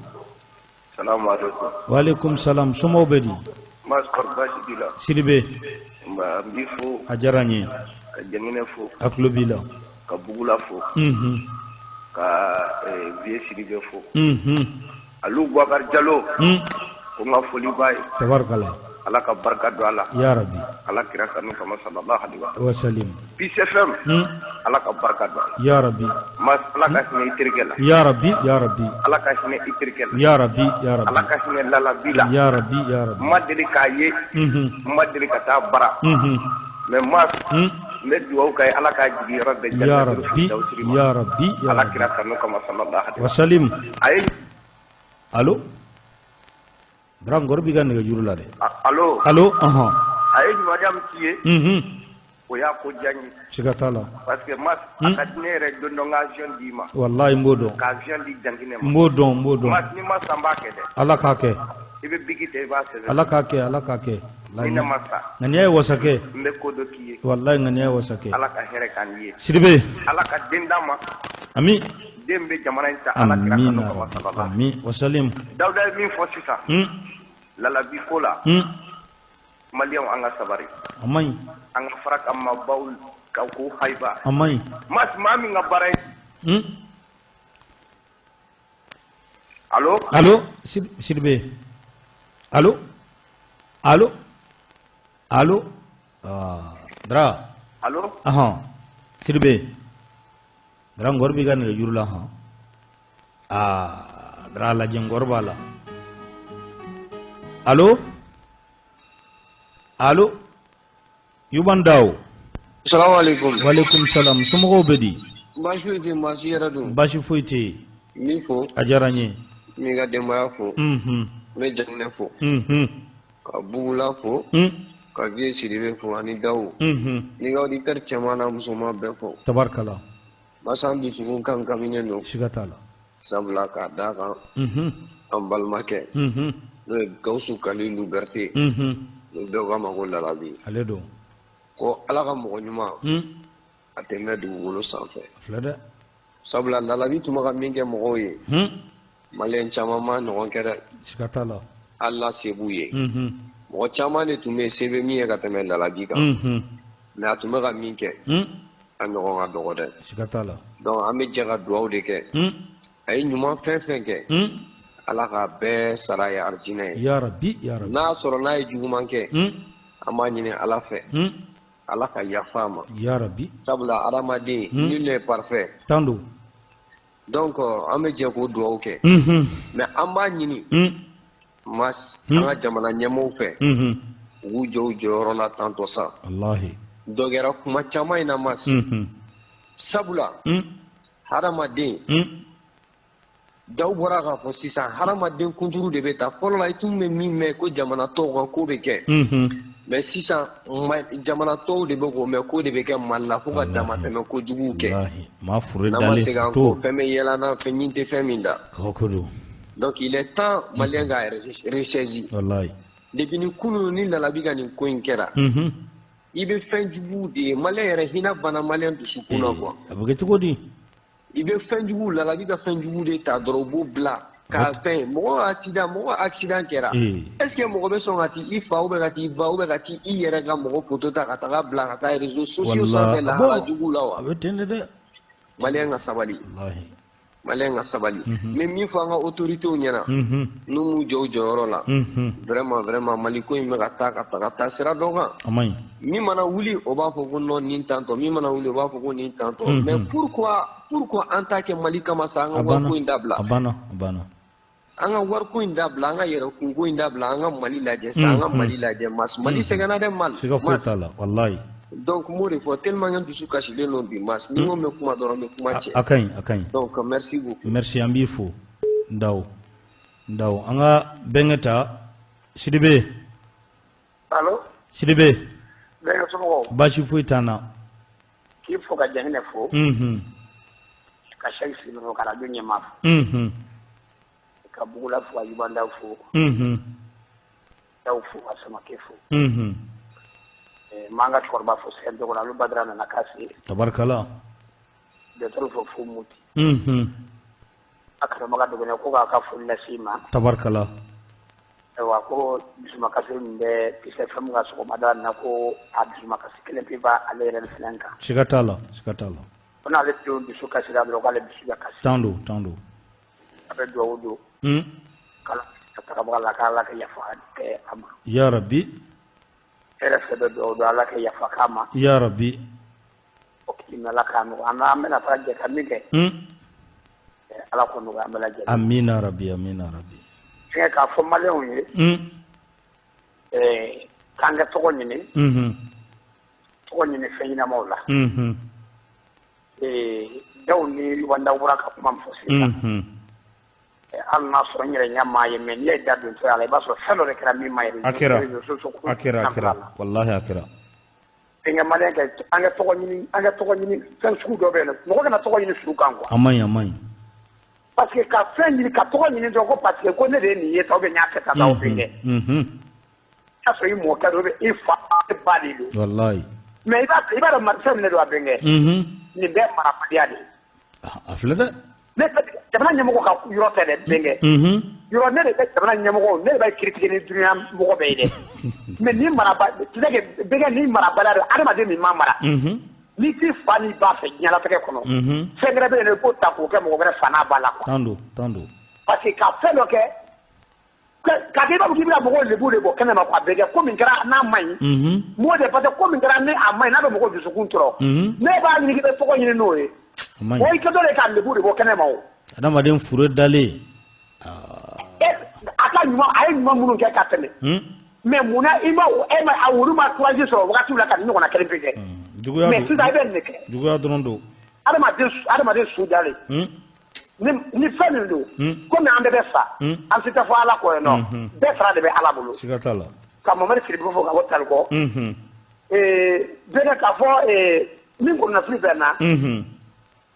E: Salamu alaikum.
A: Wa alaikum salam. Somɔgɔw bɛ di?
E: Mas kɔrɔ baasi b'i la?
A: Sidibe,
E: Nba, n b'i fo.
A: A diyara n ye.
E: Ka Jaginɛ fo.
A: A tulo b'i la.
E: Ka Bugula fo. Ka Vieux Sidibe fo. Alu Bubakari Jalo. Ko n ka foli b'a ye.
A: Tabarikala.
E: Ala ka barika don a la.
A: Ya Rabbi.
E: Ala kira kanu kama, sallallahu alaihi wa
A: Wa salim.
E: Peace FM. Ala ka barika don a la.
A: Ya Rabbi.
E: Mas, Ala ka hinɛ i terikɛ la.
A: Ya Rabbi, ya Rabbi.
E: Ala ka hinɛ i terikɛ la.
A: Ya Rabbi, ya
E: Ala
A: Rabbi.
E: ka hinɛ Lalabi la.
A: Ya Rabbi, ya
E: N
A: Rabbi.
E: ma deli k'a ye. N ma deli ka taa bara. Mais Mas, n bɛ dugawu k'a ye, Ala k'a jigi yɔrɔ bɛɛ
A: Ya
E: jannatul
A: Rabbi,
E: firdausi ma.
A: ya Rabbi, ya
E: Ala
A: Rabbi.
E: kira kanu kama, sallallahu alaihi
A: Wa salim.
E: A ye
A: Allo Dra Ngɔrɔ b'i ka nɛgɛjuru la dɛ.
E: Allo.
A: Allo ɔhɔn.
E: A ye ɲumanya min k'i ye. O y'a ko diya n ye.
A: Siga t'a la.
E: Parce que Mas a ka di ne yɛrɛ don dɔ n ka avion d'i ma.
A: Walahi n b'o dɔn.
E: Ka avion di Jankinɛ ma.
A: N b'o dɔn n b'o dɔn.
E: Mas n'i ma sa n b'a kɛ dɛ.
A: Ala k'a kɛ.
E: I bɛ biki ta i b'a sɛbɛn.
A: Ala k'a kɛ Ala k'a kɛ.
E: Ni ne ma sa.
A: Ŋaniya ye wasa kɛ.
E: N bɛ ko dɔ k'i ye.
A: Walahi ŋaniya ye wasa kɛ.
E: Ala ka hɛrɛ k'an ye.
A: Sidibe.
E: Ala ka den d'an ma.
A: Ami.
E: Den bɛ jamana in ta Ala kira kanu kama salala.
A: Ami wasalim.
E: Dawuda ye min fɔ sisan. Lalabi ko la. Maliyɛnw an ka sabari.
A: A man ɲi.
E: An ka fara ka maabaw ka ko hayiba.
A: A man ɲi.
E: Mas maa min ka baara ye. Allo.
A: Allo Sidibe. Allo. Allo. Allo. Dra.
E: Allo.
A: Ahɔn. Sidibe. Dra Ngɔrɔ b'i ka nɛgɛjuru la hɔn. Aa Dra lajɛ Ngɔrɔ b'a la. Allo. Allo. Yuban Daw.
F: Salamu alaikum.
A: Walaikum salam. Somɔgɔw bɛ di?
F: Baasi foyi tɛ yen, baasi yɛrɛ don.
A: Baasi foyi tɛ yen.
F: N b'i fo.
A: A diyara n ye.
F: N b'i ka denbaya fo. N bɛ Jaginɛ fo. Ka Bugula fo. Ka Vieux Sidibe fo ani Dawu. N b'i ka auditeur cɛman n'a musoman bɛɛ fo.
A: Tabarikala.
F: Basa an dusukun kaminen don.
A: Siga t'a la.
F: Sabula k'a d'a kan. An balimakɛ. N'o ye Gawusu Kalilu Berete. N'o bɛɛ k'a ma ko Lalabi.
A: Ale don.
F: Ko Ala ka mɔgɔ ɲuman. A tɛ mɛn dugukolo sanfɛ.
A: A filɛ dɛ.
F: Sabula Lalabi tun bɛ ka min kɛ mɔgɔw ye. Maliyɛn caman ma ɲɔgɔn kɛ dɛ.
A: Siga t'a la.
F: Hali n'a se b'u ye. Mɔgɔ caman de tun bɛ yen se bɛ min ye ka tɛmɛ Lalabi kan. Mais a tun bɛ ka min kɛ. A ɲɔgɔn ka dɔgɔ dɛ.
A: Siga t'a la.
F: Donc an bɛ jɛ ka dugawu de kɛ. A ye ɲuman fɛn fɛn kɛ. Ala k'a bɛɛ sara ye arijinɛ ye.
A: Ya Rabi ya Rabi.
F: N'a sɔrɔ n'a ye juguman kɛ. An b'a ɲini Ala fɛ. Ala ka yafa a ma.
A: Ya Rabi.
F: Sabula hadamaden nul n'est parfait.
A: Tan don.
F: Donc an bɛ jɛ k'o dugawu kɛ. Mais an b'a ɲini. Mas an ka jamana ɲɛmɔgɔw fɛ. U k'u jɔ u jɔyɔrɔ la tantɔ sa.
A: Walahi.
F: Dɔ kɛra kuma caman in na Mas. Sabula. Hadamaden. Dawu bɔra k'a fɔ sisan hadamaden kunturu de bɛ ta fɔlɔ la i tun bɛ min mɛn ko jamana tɔw ka ko bɛ kɛ. Mais sisan jamana tɔw de bɛ k'o mɛn ko de bɛ kɛ Mali la fo ka damatɛmɛ kojuguw kɛ.
A: Maa fure
F: dalen
A: foto.
F: N'an ma segin an kɔ fɛn bɛ yɛlɛ an na fɛn ɲin tɛ fɛn min da.
A: Kabako don.
F: Donc il est temps Malien k'a ressaisi.
A: Walahi.
F: Depuis ni kunun ni Lalabi ka nin ko in kɛra. I bɛ fɛn juguw de ye Malien yɛrɛ hinɛ banna Malien dusukun na quoi.
A: A bɛ kɛ cogo di?
F: I bɛ fɛn jugu Lalabi ka fɛn jugu de ta dɔrɔn u b'o bila k'a fɛn mɔgɔ accident kɛra est ce que mɔgɔ bɛ sɔn ka t'i fa ou bien ka t'i ba ou bien ka t'i i yɛrɛ ka mɔgɔ photo ta ka taga bila ka taa réseaux sociaux sanfɛ lahala jugu la wa?
A: A bɛ ten de dɛ.
F: Malien ka sabali.
A: Walahi.
F: Malien ka sabali. N bɛ min fɔ an ka autorités ɲɛna. N'u m'u jɔ u jɔyɔrɔ la. Vraiment vraiment Mali ko in bɛ ka taa ka taa sira dɔ kan.
A: A man ɲi.
F: Min mana wuli o b'a fɔ ko non nin tantɔ min mana wuli o b'a fɔ ko nin tantɔ. Mais pourquoi an t'a kɛ Mali kama sa an ka wariko in dabila.
A: A banna a banna.
F: An ka wariko in dabila an ka yɛrɛkunko in dabila an ka Mali lajɛ sa an ka Mali lajɛ Mas Mali sɛgɛnna dɛ Mali.
A: Siga foyi t'a la walahi.
F: Donc n b'o de fɔ tellement que n dusu kasilen don bi Mas ni n ko n bɛ kuma dɔrɔn n bɛ kuma cɛ.
A: A ka ɲi a ka ɲi.
F: Donc merci beaucoup.
A: Merci an b'i fo Ndaw Ndaw an ka bɛnkɛ ta Sidibe.
D: Allo.
A: Sidibe.
D: Bɛnkɛ somɔgɔw.
A: Baasi foyi t'an na.
D: K'i fo ka Jaginɛ fo. Ka Sɛki Sidibe fo ka radio ɲɛmaa fo. Ka Bugula fo ka Yubandaw fo. Daw fo ka Samakɛ fo. M'an ka cɛkɔrɔba fo sɛn dɔgɔ la olu Badara nana k'a se.
A: Tabarikala.
D: Dɔgɔtɔrɔ fo fo Muti. A karamɔgɔ dɔgɔnin ko k'a ka foli lase i ma.
A: Tabarikala.
D: Ayiwa ko dusumakasi min bɛ kisɛ fɛn min ka sɔgɔmada in na ko a dusumakasi kelen pe b'ale yɛrɛ fana kan.
A: Siga t'a la siga t'a la.
D: Ko n'ale denw dusu kasira dɔrɔn k'ale dusu bɛ kasi.
A: Tan don tan don.
D: A bɛ dugawu don. K'Ala ka tagabaga la k'Ala ka yafa kɛ a ma.
A: Ya Rabi.
D: Hɛrɛ fɛ bɛ dugawu don Ala ka yafa k'a ma.
A: Ya Rabi.
D: O k'i Ala k'a nɔgɔya an bɛna taa jɛ ka min kɛ. Ala k'o nɔgɔya an bɛɛ lajɛlen.
A: Amina Rabi amina Rabi.
D: Fɛnkɛ k'a fɔ maliyɛnw ye. K'an ka tɔgɔ ɲini. Tɔgɔ ɲini fɛn ɲɛnamaw la. Daw ni Yubandaw bɔra ka kuma min fɔ sisan.
G: Hali n'a sɔrɔ n yɛrɛ ɲɛ m'a ye, mais n'i ye da don a la, i b'a sɔrɔ fɛn dɔ de kɛra min ma ye.
A: A kɛra, a kɛra, a kɛra, walahi a kɛra.
G: Bɛnkɛ maliyɛn kɛ, an ka tɔgɔ ɲini, an ka tɔgɔ ɲini fɛn sugu dɔ bɛ yen nɔ, mɔgɔ kana tɔgɔ ɲini su kan quoi.
A: A man ɲi, a man ɲi.
G: Parce que ka fɛn ɲini, ka tɔgɔ ɲini dɔrɔn ko parce que ko ne de ye nin ye tan, ou bien n y'a kɛ tan, o bɛ kɛ. I y'a sɔrɔ i mɔkɛ don, ou bien i fa, i ba de don.
A: Walahi.
G: Mais i b'a dɔn fɛn min de don a bɛnkɛ. Nin bɛɛ marabaliya de ye.
A: A filɛ dɛ.
G: Ne jamana ɲɛmɔgɔ ka yɔrɔ tɛ dɛ bɛnkɛ. Yɔrɔ ne de bɛ jamana ɲɛmɔgɔ, ne de bɛ critiquer ni dunuya mɔgɔ bɛɛ ye dɛ. Mais ni maraba, tu sais que bɛnkɛ ni marabaliya don, adamaden min ma mara. N'i t'i fa n'i ba fɛ diɲɛlatigɛ kɔnɔ. Fɛn wɛrɛ bɛ yen nɔ, i b'o ta k'o kɛ mɔgɔ wɛrɛ fa n'a ba la quoi.
A: Tan don, tan don.
G: Parce que ka fɛn dɔ kɛ, ka kɛ i b'a fɔ k'i bɛna mɔgɔw lebu de bɔ kɛnɛ ma quoi, bɛnkɛ ko min kɛra n'a ma ɲi. M'o de parce que ko min kɛra ni a ma ɲi, n'a bɛ mɔgɔw dusukun tɔɔrɔ. Ne b'a ɲini k'i bɛ tɔgɔ ɲini n'o ye. O i kɛtɔ de ka lebu de bɔ kɛnɛ ma o.
A: Adamaden fure dalen.
G: A ka ɲuman, a ye ɲuman minnu kɛ ka tɛmɛ. Mais munna i ma e ma a olu ma courage sɔrɔ wagati la ka nin ɲɔgɔnna kelen pe kɛ. Mais sisan i bɛ nin de kɛ.
A: Juguya dɔrɔn don.
G: Adamaden su dalen. Ni fɛn min don. Komi an bɛɛ bɛ sa. An si tɛ fɔ Ala kɔ yen nɔ. Bɛɛ sara de bɛ Ala bolo.
A: Siga t'a la.
G: Ka Mamadu Sidibe fo ka bɔ Talikɔ. Bɛɛ k'a fɔ min kɔnɔnafili bɛ na.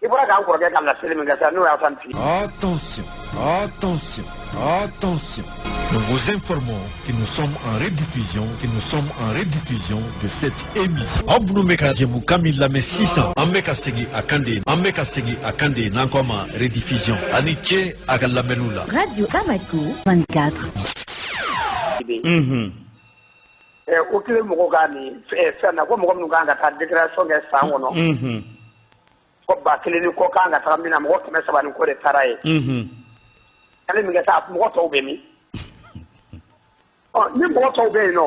G: I bɔra k'an kɔrɔkɛ ka laseli min kɛ sisan n'o y'a san ci.
H: Attention, attention, attention. Nous vous informons que nous sommes en rediffusion, que nous sommes en rediffusion de cette émission.
I: Aw minnu bɛ ka jɛmukan min lamɛn sisan, an bɛ ka segin a kan de, an bɛ ka segin a kan de n'an ko a ma rediffusion. A ni ce a ka lamɛnniw la.
J: Radio Bamako 24.
G: O kelen mɔgɔw ka nin fɛn na ko mɔgɔ minnu kan ka taa déclaration kɛ san kɔnɔ. Ko 1000 ni kɔ kan ka taga min na, mɔgɔ 300 ni kɔ de taara ye. Ale min kɛ taa mɔgɔ tɔw bɛ min? Ɔ ni mɔgɔ tɔw bɛ yen nɔ.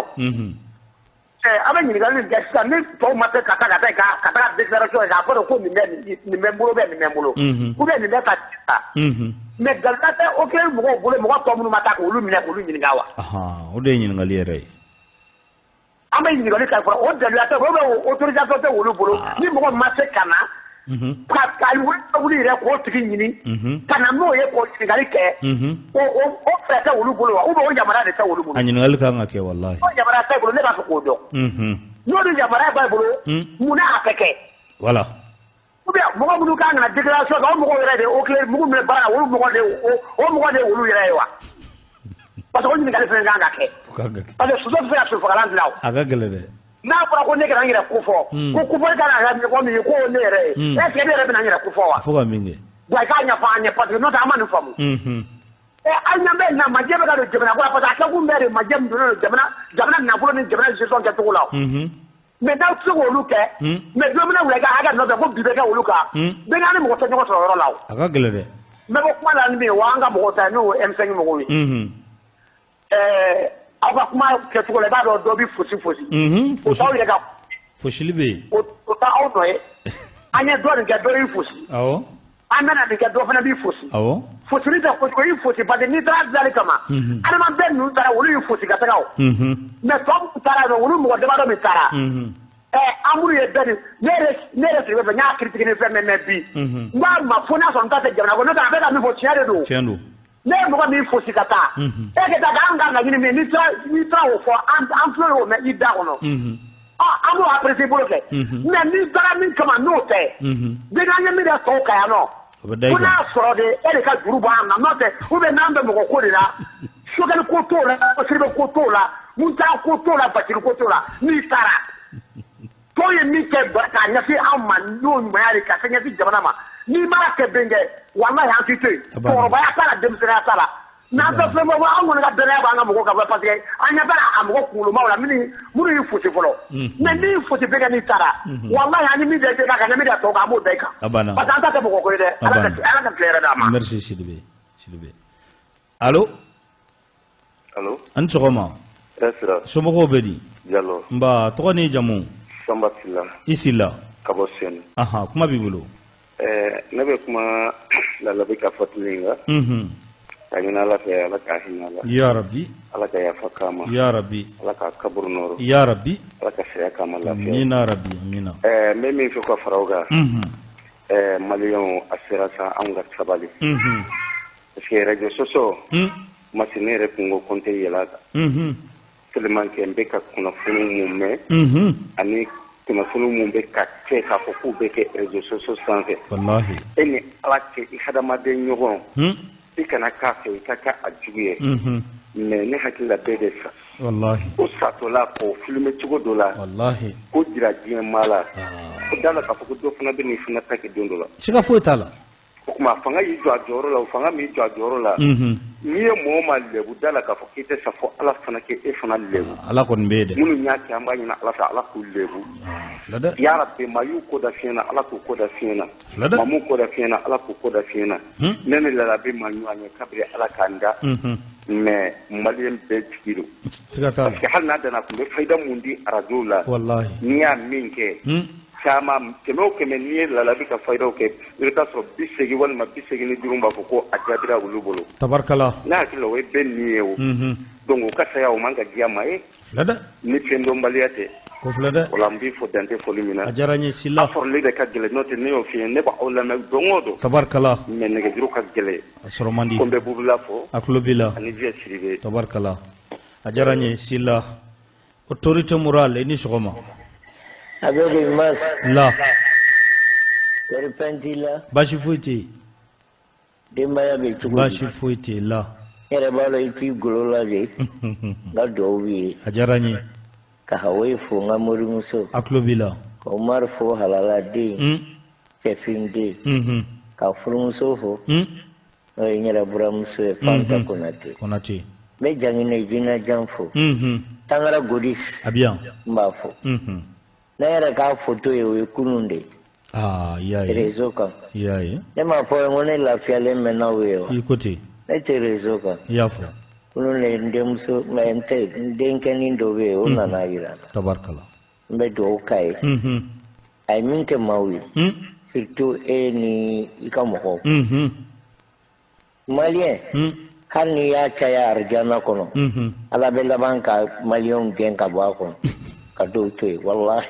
G: An bɛ ɲininkali min kɛ sisan, ni tɔw ma se ka taa ka taa déclaration kɛ k'a fɔ ko nin bɛ nin bɛ n bolo bɛ nin bɛ n bolo. Ou bien nin bɛ ka ta. Mais galiba tɛ o kelen mɔgɔw bolo, mɔgɔ tɔ minnu ma taa k'olu minɛ k'olu ɲininka wa?
A: O de ye ɲininkali yɛrɛ ye.
G: An bɛ ɲininkali kɛ fɔlɔ, o daluya tɛ, ou bien autorisation tɛ olu bolo. Ni mɔgɔ ma se ka na. Ka wuli yɛrɛ k'o tigi ɲini ka na n'o ye k'o ɲininkali kɛ, o fɛɛrɛ tɛ olu bolo wa, ou bien o yamaruya de tɛ olu bolo.
A: A ɲininkali kan ka kɛ walahi.
G: O yamaruya tɛ bolo, ne b'a fɛ k'o dɔn. N'olu yamaruya b'a bolo, munna a tɛ kɛ?
A: Voilà.
G: Ou bien mɔgɔ minnu kan ka na déclaration kɛ, o mɔgɔw yɛrɛ de o kile mugu min bɛ baara la, olu mɔgɔ de o mɔgɔ de olu yɛrɛ ye wa? Parce que o ɲininkali fɛnɛ kan ka kɛ. Parce que soso tɛ se ka sosofagalan dilan o.
A: A ka gɛlɛn dɛ.
G: N'a fɔra ko ne kana n yɛrɛ kofɔ, ko kofɔli kan ka kɛ mɔgɔ min ye, k'o ye ne yɛrɛ ye, est ce que ne yɛrɛ bɛna n yɛrɛ kofɔ wa?
A: Fo ka min kɛ.
G: Wa i k'a ɲɛfɔ an ye parce que n'o tɛ an ma nin faamu. An ɲɛ bɛ na majɛ bɛ ka don jamana ko la parce que a kɛkun bɛɛ de majɛ min donnen don jamana nafolo ni jamana gestion kɛcogo la o. Mais n'aw tɛ se k'olu kɛ, mais don bɛna wula i ka hakɛ nɔfɛ ko bi bɛ kɛ olu kan, bɛɛ n'a ni mɔgɔ tɛ ɲɔgɔn sɔrɔ yɔrɔ la o.
A: A ka gɛlɛn dɛ.
G: N bɛ bɔ kuma la ni min ye, wa an ka mɔgɔw ta ye n'o ye M5 mɔgɔw ye. Aw ka kuma kɛcogo la i b'a dɔn dɔ bɛ fosi fosi. O t'aw yɛrɛ ka.
A: Fosili bɛ yen.
G: O t'aw nɔ ye. An ye dɔ nin kɛ dɔ y'i fosi.
A: Awɔ.
G: An bɛna nin kɛ dɔ fana b'i fosi.
A: Awɔ.
G: Fosili tɛ fosi o y'i fosi parce que n'i taara dilanli kama. Adama bɛɛ ninnu taara olu y'i fosi ka taga o. Mais tɔ minnu taara yen nɔ olu mɔgɔ damadɔ min taara. An minnu ye bɛɛ nin ne yɛrɛ Sidibe fɛ n y'a critiquer ni fɛn mɛn bi. N k'a ma fo n'a sɔrɔ n ta tɛ jamana ko n'o tɛ a bɛ ka min fɔ tiɲɛ de don.
A: Tiɲɛ don.
G: Ne ye mɔgɔ min fosi ka taa, e ka taa k'an ka laɲini min n'i taara o fɔ an tulo y'o mɛn i da kɔnɔ. An b'o apprécier bolo fɛ. Mais n'i taara min kama n'o tɛ, bɛɛ n'an ye min kɛ tɔw kan yan nɔ. Ko n'a sɔrɔ de e de ka juru b'an na n'o tɛ ou bien n'an bɛ mɔgɔ ko de la, Sogɛli ko t'o la, Sidibe ko t'o la, Muntaga ko t'o la, Bacili ko t'o la, n'i taara. Tɔw ye min kɛ k'a ɲɛsin anw ma n'o ɲumanya de ka se ɲɛsin jamana ma. N'i m'a kɛ bɛnkɛ, walahi an t'i to yen. Cɛkɔrɔbaya t'a la, denmisɛnninya t'a la. N'an tɛ fɛn bɔ, an kɔni ka danaya b'an ka mɔgɔw kan parce que an ɲɛ b'a a mɔgɔ kunkolomaw la minnu y'i fosi fɔlɔ. Mais n'i y'i fosi bɛnkɛ n'i taara, walahi an ye min da i kan ka min da tɔw kan an b'o da i kan. Parce que an ta tɛ mɔgɔ ko ye dɛ. Ala ka tile hɛrɛ d'an ma.
A: Merci Sidibe. Sidibe. Allo.
E: Allo.
A: A ni sɔgɔma.
E: Hɛrɛ sira.
A: Somɔgɔw bɛ di?
E: Jalo.
A: Nba, tɔgɔ n'i jamu?
E: Sanba Sila.
A: I Sila.
E: Ka bɔ Senu.
A: Ahan, kuma b'i bolo.
E: Ne bɛ kuma Lalabi ka fatuli in kan. Ka ɲini Ala fɛ, Ala ka hinɛ a la.
A: Ya Rabi.
E: Ala ka yafa k'a ma.
A: Ya Rabi.
E: Ala ka kaburu nɔɔrɔ.
A: Ya Rabi.
E: Ala ka saya k'a ma lafiya.
A: Amina Rabi, amina.
E: N bɛ min fɛ ka fara o kan. Maliyɛnw a sera sa anw ka sabali. Parce que radio sɔsɔ masi ne yɛrɛ kun ko ko n tɛ yɛlɛ a kan. Tellement que n bɛ ka kunnafoni mun mɛn ani kunnafoni mun bɛ ka kɛ k'a fɔ k'u bɛ kɛ réseaux sociaux sanfɛ.
A: Walahi.
E: E ni Ala cɛ i hadamaden ɲɔgɔn. I kana k'a fɛ i ka kɛ a jugu ye. Mais ne hakili la bɛɛ bɛ sa.
A: Walahi.
E: O satɔla k'o filmer cogo dɔ la.
A: Walahi.
E: K'o jira diɲɛ maa la. Ko da la k'a fɔ ko dɔ fana bɛ n'i fana ta kɛ don dɔ la.
A: Siga foyi t'a la.
E: O tuma fanga y'i jɔ a jɔyɔrɔ la o fanga m'i jɔ a jɔyɔrɔ la. N'i ye mɔgɔ ma lɛbu da la k'a fɔ k'i tɛ sa fo Ala fana k'e fana lɛbu.
A: Ala kɔni bɛ yen dɛ.
E: Minnu y'a kɛ an b'a ɲini Ala fɛ Ala k'u lɛbu.
A: Filɛ dɛ.
E: Yarabi maa y'u ko da fiɲɛ na Ala k'u ko da fiɲɛ na.
A: Filɛ dɛ.
E: Maa m'u ko da fiɲɛ na Ala k'u ko da fiɲɛ na. Ne ni lalabi ma ɲɔgɔn ye kabini Ala k'an da. Mais maliyɛn bɛɛ jigi don.
A: Siga t'a la.
E: Parce que hali n'a danna a tun bɛ fayida mun di arajo la.
A: Walahi.
E: N'i y'a min kɛ. Caman kɛmɛ o kɛmɛ n'i ye lalabi ka fayidaw kɛ i bɛ taa sɔrɔ 80 walima 85 b'a fɔ ko a jaabira olu bolo.
A: Tabarikala.
E: Ne hakili la o ye bɛɛ nin ye o. Donc o ka saya o man ka diya maa ye.
A: Filɛ dɛ.
E: Ni fɛn dɔnbaliya tɛ.
A: Ko filɛ dɛ.
E: O la n b'i fo dan tɛ foli min na.
A: A diyara n ye Sila.
E: A sɔrɔli de ka gɛlɛn n'o tɛ ne y'o f'i ye ne b'aw lamɛn don o don.
A: Tabarikala.
E: Mais nɛgɛjuru ka gɛlɛn.
A: A sɔrɔ man di.
E: Ko n bɛ Bubula fo.
A: A tulo b'i la.
E: Ani Vieux Sidibe.
A: Tabarikala. A diyara n ye Sila. Autorité morale i ni sɔgɔma.
K: A bɛ de mas.
A: La.
K: Kɔri fɛn t'i la.
A: Baasi foyi tɛ yen.
K: Denbaya bɛ cogo di?
A: Baasi foyi tɛ yen la.
K: N yɛrɛ b'a dɔn i t'i golo la de. N ka duwawu b'i ye.
A: A diyara n ye.
K: Ka Hawoyi fo n ka morimuso.
A: A tulo b'i la.
K: Ka Umaru fo halala den. Cɛfin den. Ka furumuso fo. N'o ye n yɛrɛ buramuso ye Fanta Konate.
A: Konate.
K: N bɛ Janginɛ Jinajan fo. Tangara Godis.
A: A bɛ yan.
K: N b'a fo. Ne yɛrɛ k'a photo ye o ye kunun de ye.
A: Aa i y'a ye.
K: Réseau kan.
A: I y'a ye.
K: Ne m'a fɔ ye ko ne lafiyalen bɛ n'aw ye wa.
A: I ko ten.
K: Ne tɛ réseau kan.
A: I y'a fɔ.
K: Kunun de n denmuso mais n tɛ n denkɛnin dɔ bɛ yen o nana yira n na.
A: Tabarikala.
K: N bɛ dugawu k'a ye. A ye min kɛ maaw ye. Surtout e ni i ka mɔgɔw. Maliyɛn. Hali n'i y'a caya arijana kɔnɔ. Ala bɛ laban ka maliyɛnw gɛn ka bɔ a kɔnɔ. Ka dɔw to yen walahi.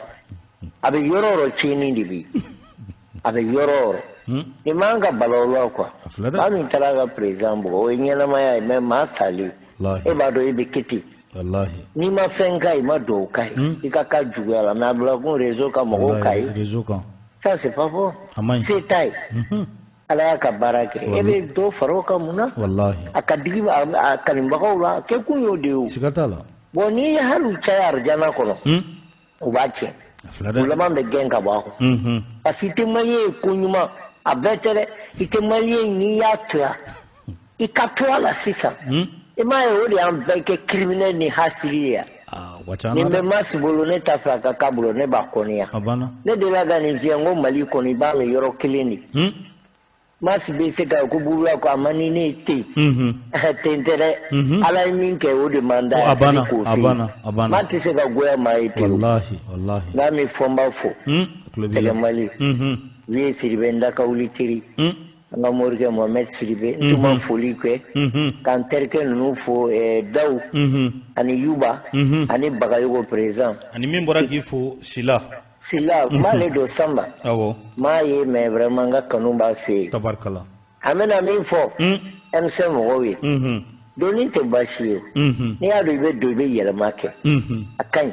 K: A bɛ yɔrɔ o yɔrɔ tiɲɛni de bɛ yen. A bɛ yɔrɔ o yɔrɔ. Nin man ka bala o la quoi. Maa min taara ka président bugɔ o ye ɲɛnamaya ye mais maa salen. E b'a dɔn e bɛ kɛ ten. N'i ma fɛn k'a ye i ma duwawu k'a ye. I ka k'a juguya la mais a bila kun réseau kan mɔgɔw k'a ye.
A: Réseau kan.
K: Ça c'est pas bon.
A: A man ɲi.
K: Se t'a ye. Ala y'a ka baara kɛ. E bɛ dɔ fara o kan mun na?
A: Walahi.
K: A ka digi a kanubagaw la a kɛkun y'o de ye o.
A: Siga t'a la.
K: Bon n'i ye hali u caya arijana kɔnɔ. U b'a tiɲɛ. U laban bɛ gɛn ka bɔ a kɔnɔ. Parce que i tɛ maliyɛn ye ko ɲuman a bɛɛ tɛ dɛ i tɛ maliyɛn n'i y'a to yan i ka to a la sisan. I m'a ye o de y'an bɛɛ kɛ criminel ni hasidi ye yan. Nin bɛ Masi bolo ne t'a fɛ a ka k'a bolo ne b'a kɔniya. Ne delila ka nin f'i ye n ko Mali kɔnɔ i b'a mɛn yɔrɔ kelen de. Masi bɛ se ka ko Bubula ko a man di ne ye ten. Ten tɛ dɛ. Ala ye min kɛ o de man d'a ye.
A: A banna a banna a banna.
K: Maa tɛ se ka goya maa ye ten.
A: Walahi walahi.
K: N'a min fɔ n b'a fo. Sɛgɛ Mali. Vieux Sidibe n dakawuli teri. An ka morikɛ Mohamed Sidibe n tun ma foli kɛ. K'an terikɛ ninnu fo Dawu. Ani Yuba. Ani Bagayogo président.
A: Ani min bɔra k'i fo Sila.
K: Sila n b'ale don Sanba.
A: Awɔ.
K: N m'a ye mais vraiment n ka kanu b'a fɛ yen.
A: Tabarikala.
K: An bɛna min fɔ. M5 mɔgɔw ye. Donni tɛ baasi ye. N'i y'a dɔn i bɛ don i bɛ yɛlɛma kɛ. A ka ɲi.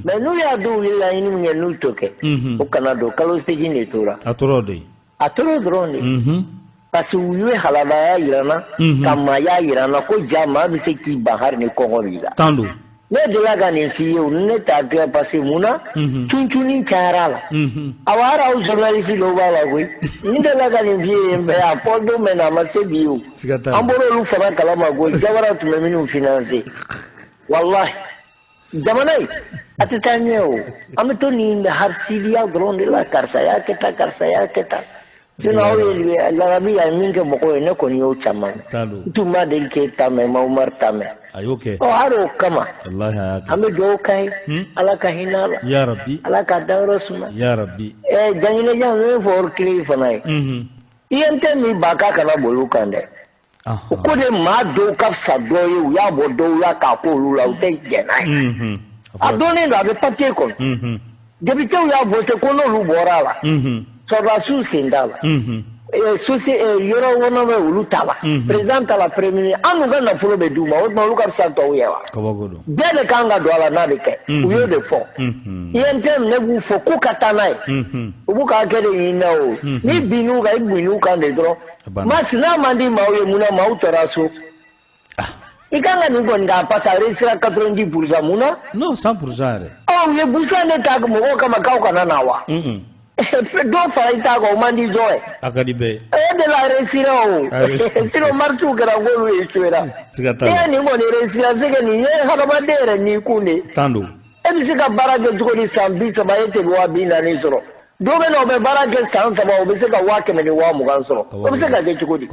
K: Mais n'u y'a dɔn u ye laɲini min kɛ n'u t'o kɛ. O kana don kalo 8 de tora.
A: A tora o de ye.
K: A tora o dɔrɔn de. Parce que u ye halalaya yira n na. Ka maaya yira n na ko ja maa bɛ se k'i ban hali ni kɔngɔ b'i la.
A: Tan don.
K: Ne delila ka nin f'i ye o ni ne t'a kɛ parce que mun na cuncunni cayara la. Awa hali aw journaliste dɔw b'a la koyi. N delila ka nin f'i ye mais a fɔ don mɛn na a ma se bi o. An bɔra olu fana kalama koyi Jawara tun bɛ minnu financer. Walahi jamana in a tɛ taa ɲɛ o. An bɛ to nin hasidiya dɔrɔn de la karisa y'a kɛ tan karisa y'a kɛ tan. Sinon aw ye larabi ye min kɛ mɔgɔw ye ne kɔni y'o caman mɛn. N tun ma deli k'e ta mɛn ma Umaru ta mɛn.
A: A y'o kɛ.
K: Ɔ hali o kama.
A: Walahi a y'a kɛ.
K: An bɛ dugawu k'a ye. Ala ka hinɛ a la.
A: Ya Rabi.
K: Ala k'a dayɔrɔ suma.
A: Ya Rabi.
K: Janginɛjan n bɛ fɔ ORCLE fana ye. IMT min ba k'a kana boli u kan dɛ. O ko de maa dɔw ka fisa dɔw ye u y'a bɔ dɔw la k'a k'olu la u tɛ jɛn n'a ye. A donnen don a bɛ papier kɔnɔ. Députés y'a voté ko n'olu bɔra a la. Sɔrɔdasiw sen t'a la. Yɔrɔ wɔɔrɔ bɛ olu ta la président ta la premier ministre an dun ka nafolo bɛ d'u ma o tuma olu ka fisa tɔw ye wa bɛɛ de kan ka don a la n'a bɛ kɛ u y'o de fɔ UNTM ne b'u fɔ k'u ka taa n'a ye u b'u ka hakɛ de ɲini na o ni binn'u kan i binn'u kan de dɔrɔn Masi n'a man di maaw ye mun na maaw tora so i kan ka nin kɔni k'a parce que a réussira 90% mun na
A: non 100% yɛrɛ
K: ɔ u ye busan de ta mɔgɔw kama k'aw kana na wa dɔ fara i ta kan o man di zɔ ye
A: a ka di bɛɛ ye
K: e de la réussira o sinon marche kɛra k'olu échouera
A: e
K: ye nin kɔni réussira c'est que nin ye hadamaden yɛrɛ ni kun de
A: tan don
K: e bɛ se ka baara kɛ cogo di san 30 e tɛ 40.000 sɔrɔ dɔ bɛ na o bɛ baara kɛ san 3 o bɛ se ka 100.000 ni 20.000 sɔrɔ o bɛ se ka kɛ cogo di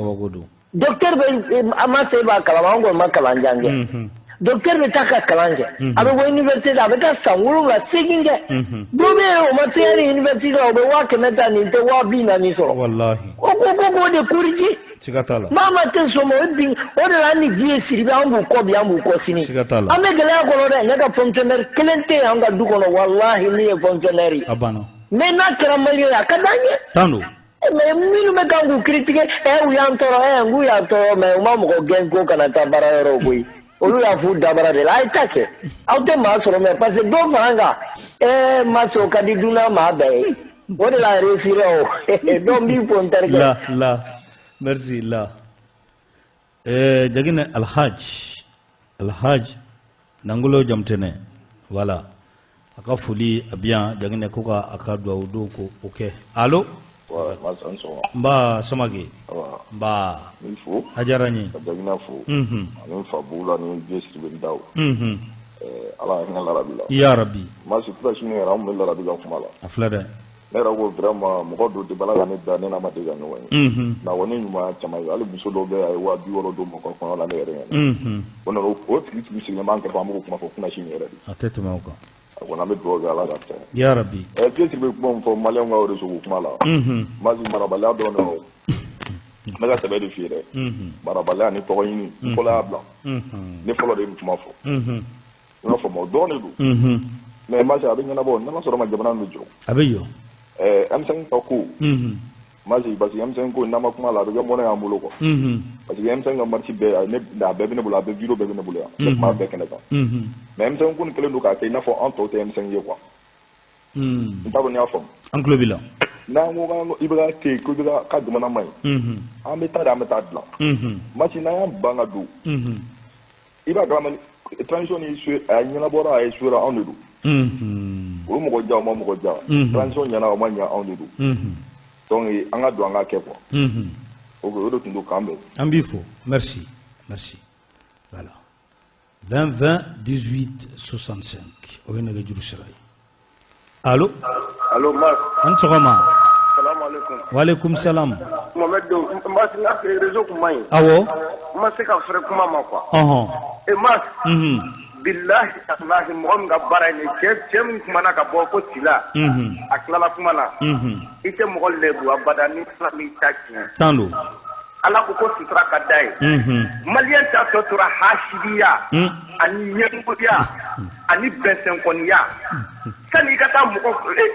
K: docteur bɛ a ma se b'a kalama an kɔni ma kalan jan kɛ docteur bɛ taa ka kalan kɛ a bɛ bɔ université la a bɛ taa san 7 8 kɛ dɔ bɛ yen o ma se hali université la o bɛ 100.000 ta nin tɛ 40.000 sɔrɔ o ko ko k'o de corriger maa ma tɛ sɔn ma o bin o de la an ni bi ye Sidibe an b'u kɔ bi an b'u kɔ sini an bɛ gɛlɛya kɔnɔ dɛ ne ka fonctionnaire kelen tɛ yen an ka du kɔnɔ walahi min ye fonctionnaire ye mais n'a kɛra malien ye a ka d'an ye
A: tan don
K: mais minnu bɛ kan k'u critiquer u y'an tɔɔrɔ n k'u y'an tɔɔrɔ mais u ma mɔgɔ gɛn ko kana taa baara yɔrɔ koyi olu y'a f'u dabara de la a ye ta kɛ aw tɛ maa sɔrɔ mais parce que dɔ fara an kan ma se o ka di dunan maa bɛɛ ye o de la réussira o donc n b'i fo n terikɛ.
A: La la merci la Jaginɛ Alhaj Nangolo Jamutɛnɛ voilà a ka foli a bi yan Jaginɛ ko ka a ka duwawu don ko o kɛ allo. N ba Samake n ba a diyara n ye
L: ka Jaginɛ fo ani n fa Bula ni Dieu Sidibe Ndaw ala ka hinɛ larabi la
A: ya rabi
L: Masi kura sini yɛrɛ an bɛ larabi ka kuma la
A: a filɛ dɛ
L: ne yɛrɛ ko vraiment mɔgɔ dɔ de bala ka ne da ne n'a ma deli ka ɲɔgɔn ye nka kɔni ɲumanya caman ye hali muso dɔw bɛ a ye 60.000 d'o ma ka kɔɲɔ la ne yɛrɛ ɲɛna o nana o tigi tun sigilen b'an kɛrɛfɛ an b'o kuma fɔ kunna sini yɛrɛ de
A: a tɛ tɛmɛ o kan
L: a kɔni an bɛ dugawu kɛ ala ka tɛmɛ
A: ya rabi
L: Dieu Sidibe kuma min fɔ maliyɛnw ka réseau ko kuma la Masi marabaliya dɔrɔn de don ne ka sɛbɛ de f'i ye dɛ marabaliya ni tɔgɔ ɲini n fɔlɔ y'a bila ne fɔlɔ de ye nin kuma fɔ i b'a faamu o dɔrɔn de don mais Masi a bɛ ɲɛnabɔ n'ala sɔrɔ ma jamana bɛ jɔ
A: a bɛ jɔ
L: M5 ka ko Masi parce que M5 ko n'an ma kuma la a bɛ kɛ mɔnɛ y'an bolo quoi parce que M5 ka marche bɛɛ a bɛɛ bɛ ne bolo a bɛɛ vidéo bɛɛ bɛ ne bolo yan ne kuma bɛɛ kɛnɛ kan mais M5 ko nin kɛlen don k'a kɛ i n'a fɔ an tɔw tɛ M5 ye quoi n t'a dɔn n'i y'a faamu
A: an tulo b'i la
L: n'an ko k'an i bɛ ka kɛ ko i bɛ ka jamana man ɲi an bɛ taa de an bɛ taa dilan Masi n'an y'an ban ka don i b'a kalama transition ni a ɲɛnabɔra a échouera anw de don olu mɔgɔ ja o ma mɔgɔ ja transition ɲɛna o ma ɲɛ anw de don donc an ka don an ka kɛ quoi ok o de tun don k'an bɛn
A: an b'i fo merci merci voilà 20 20 18 65 o ye nɛgɛjuru sira ye allo
M: allo Mas
A: an sɔgɔma
M: salamu aleykum
A: waaleykum salam
M: Mohamed don Mas n ka réseau kun man ɲi
A: awɔ
M: n ma se ka fɛrɛ kuma ma quoi
A: ɔhɔn
M: e Mas bilahi talahi mɔgɔ min ka baara ye nin cɛ min kumana ka bɔ ko Sila a tilala kuma na i tɛ mɔgɔ lebu abada ni Ala m'i ta tiɲɛ
A: tan don
M: Ala ko ko sutura ka da ye maliyɛn ta tɔ tora hasidiya ani ɲɛngoya ani bɛnsɛnkɔniya sani i ka taa mɔgɔ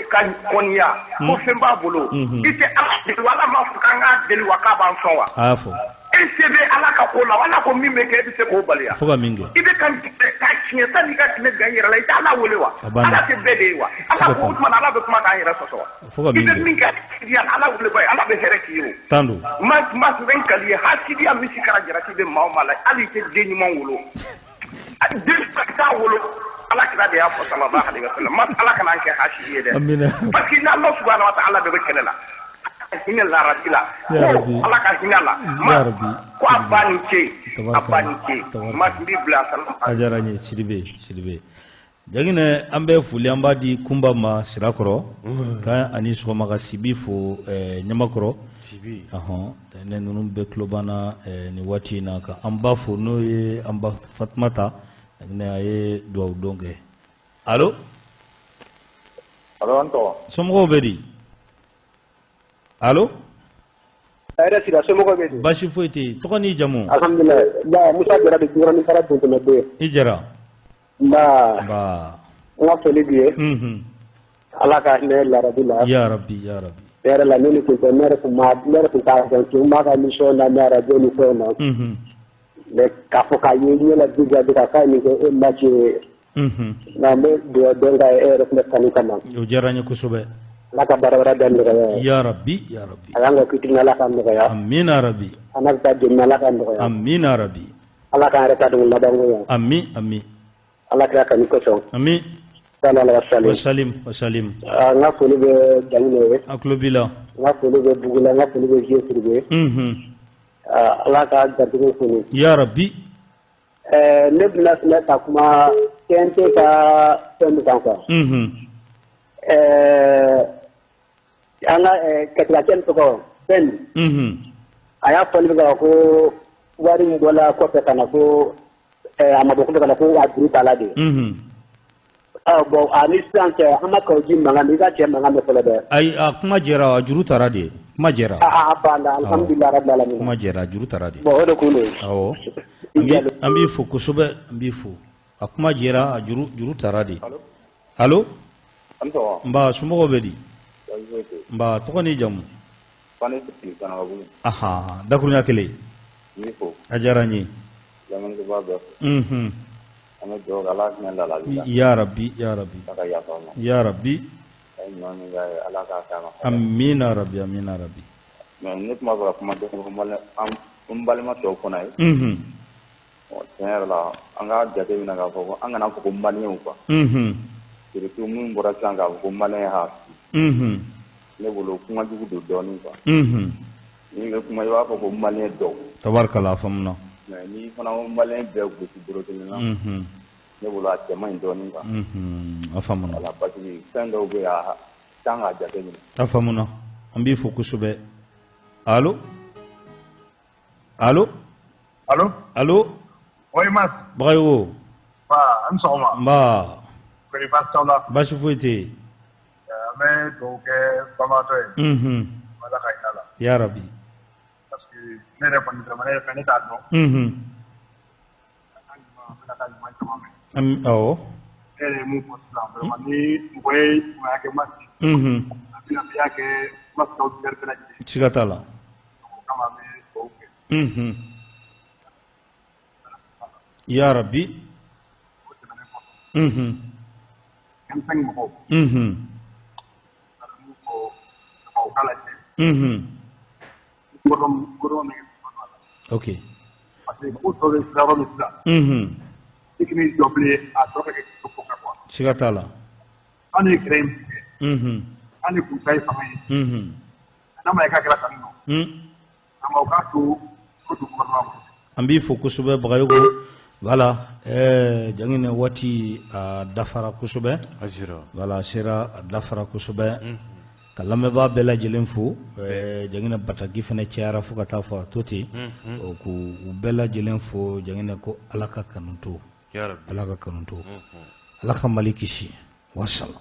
M: ka kɔniya ko fɛn b'a bolo i tɛ Ala deli wa Ala m'a fɔ k'an k'a deli wa k'a b'an sɔn wa
A: a y'a fɔ
M: e se bɛ Ala ka ko la Ala ko min bɛ kɛ e bɛ se k'o bali
A: fo ka min kɛ
M: i bɛ ka ka tiɲɛ sani i ka tile gan i yɛrɛ la i tɛ Ala wele wa Ala tɛ bɛɛ de ye wa Ala ko o tuma na Ala bɛ kuma k'an yɛrɛ sɔsɔ wa i bɛ min kɛ hasidiya Ala wele ba ye Ala bɛ hɛrɛ k'i ye o
A: tan don
M: ma bɛ n kali ye hasidiya misi kara jaraki bɛ maa o maa la hali i tɛ den ɲuman wolo den t'a wolo Ala kira de y'a fɔ sallallahu alaihi wa sallam Ala kana an kɛ hasidi ye dɛ parce que n'Ala subahana wa ta'ala de bɛ kɛlɛ la hinɛ larabi la ko Ala ka hinɛ la ko a ba ni ce a ba ni ce ma n b'i bila salam
A: a diyara n ye Sidibe Jaginɛ an bɛ foli an b'a di Kunba ma Sirakɔrɔ ka ani sɔgɔma ka Sibi fo Ɲamakɔrɔ ɔhɔn ne ninnu bɛɛ tulo b'an na nin waati in na ka an ba fo n'o ye an ba Fatumata Jaginɛ a ye duwawu don kɛ allo
L: allo an tɔgɔ
A: somɔgɔw bɛ di allo
N: hɛrɛ sira somɔgɔw bɛ di
A: basi foyi tɛ yen tɔgɔ n'i jamu
N: alhamdulilayi ba Musa Jara de Jikɔrɔni Fara Dontɔmɛden
A: i Jara
N: nba
A: nba
N: n ka foli b'i ye Ala ka hinɛ larabi la
A: ya rabi ya rabi
N: Yɛrɛ la ne ni kun tɛ, ne yɛrɛ kun ma, ne yɛrɛ kun t'a dɔn, tun b'a ka émission lamɛn radio ni fɛnw na. Mais k'a fɔ k'a ye ɲɛ la bi k'a ye nin kɛ e match ye. Nka n bɛ dugawu dɔn k'a ye e yɛrɛ fana kanu kama.
A: O diyara n ye kosɛbɛ.
N: Ala ka baara wɛrɛ da nɔgɔya.
A: Ya Rabbi, ya Rabbi.
N: A y'an ka kitiri, Ala ka nɔgɔya.
A: Amina Rabbi.
N: A n'a bɛ taa jeni, Ala ka nɔgɔya.
A: Amina Rabbi.
N: Ala k'an yɛrɛ ta don labanko ya.
A: Ami, ami.
N: Ala kira kanu kosɔn.
A: Ami.
N: Sallallahu
A: alaihi wasallam. Wa salim.
N: N ka foli bɛ Jaginɛ ye.
A: A tulo b'i la.
N: N ka foli bɛ Bugula, n ka foli bɛ Vieux Sidibe. Ala ka garijɛgɛ foni.
A: Ya Rabbi.
N: Ne bɛna filɛ ka kuma CNT ka fɛn min kan quoi. An ka kɛtɛkɛ tɔgɔ fɛn. A y'a fɔli bɛ ka ko wari min bɔla kɔfɛ ka na ko a ma bɔ kɔfɛ ka na ko a juru t'a la de. Bon, a ni sisan cɛ, an ma kaw ji mankan mɛn, i ka cɛ mankan mɛn fɔlɔ dɛ.
A: Ayi, a kuma jɛra, a juru taara de, kuma jɛra.
N: A banna, alhamdulilah rabbil alamin.
A: Kuma jɛra, a juru taara de.
N: Bon, o de kun don.
A: Awɔ. An b'i fo kosɛbɛ, an b'i fo. A kuma jɛra, a juru taara de. Allo. Nba, somɔgɔw bɛ di? Nba, tɔgɔ ni jamu? Ahan, dakurunya kelen. A diyara n ye. Ya Rabbi, ya Rabbi. Ya Rabbi. Amina Rabbi, amina Rabbi.
L: Ne tun b'a fɛ ka kuma n balima tɔw fana ye. Tiɲɛ yɛrɛ la, an k'a jateminɛ k'a fɔ ko an kana fɔ ko maliyɛnw quoi. Surtout minnu bɔra sisan k'a fɔ ko maliyɛn ha. Ne bolo kuma jugu don dɔɔnin quoi. N'i bɛ kuma, i b'a fɔ ko maliyɛn dɔw.
A: Tabarikala, a faamuna.
L: Mais n'i fana ko maliyɛn bɛɛ gosi bolo kelen na. Ne bolo a cɛ man ɲi dɔɔnin quoi.
A: A faamuna.
L: Voilà, parce que fɛn dɔw bɛ yen, a kan k'a jateminɛ.
A: A faamuna. An b'i fo kosɛbɛ. Allo. Allo.
D: Allo.
A: Allo.
D: Oui, Mas.
A: Bagayogo.
D: Ba, an sɔgɔma.
A: Nba.
D: Kɔri baasi t'aw la?
A: Baasi foyi tɛ yen.
D: An bɛ dugawu kɛ banabaatɔ ye. Ala ka hinɛ a la.
A: Ya Rabbi.
D: Parce que ne yɛrɛ kɔni vraiment ne yɛrɛ fɛn ne t'a dɔn. A ka ɲuman caman mɛn.
A: Awɔ.
D: Ne yɛrɛ ye mun fɔ sisan vraiment, ni mɔgɔ ye ɲumanya kɛ Mas. A bɛna y'a kɛ Mas ka auditeur bɛɛ lajɛlen.
A: Siga t'a la.
D: O kama an bɛ dugawu kɛ.
A: Ya Rabbi.
D: O tɛmɛnen kɔfɛ. M5 mɔgɔw. A bɛ mun fɔ, u k'a lajɛ. Gouvernement min bɛ
A: Ok.
D: Parce que mɔgɔw tɔ bɛ sira yɔrɔ min sisan. I k'i jɔ bilen, a tɔ ka kɛ ko kan quoi.
A: Siga t'a la.
D: An ye kɛlɛ in kɛ. An de kun ta ye fanga ye. N'a ma ye k'a kɛra tan nɔ. Nka u k'a to ko don gouvernement kɔnɔ.
A: An b'i fo kosɛbɛ Bagayogo. Voilà, Jaginɛ waati a dafara kosɛbɛ. Voilà, a sera a dafara kosɛbɛ. Ka lamɛnbaa bɛɛ lajɛlen fo. Jaginɛ bataki fana cayara fo ka taa fɔ a to ten. O k'u bɛɛ lajɛlen fo Jaginɛ ko Ala ka kanu to. Ala ka kanu to. Ala ka Mali kisi. Wassalam.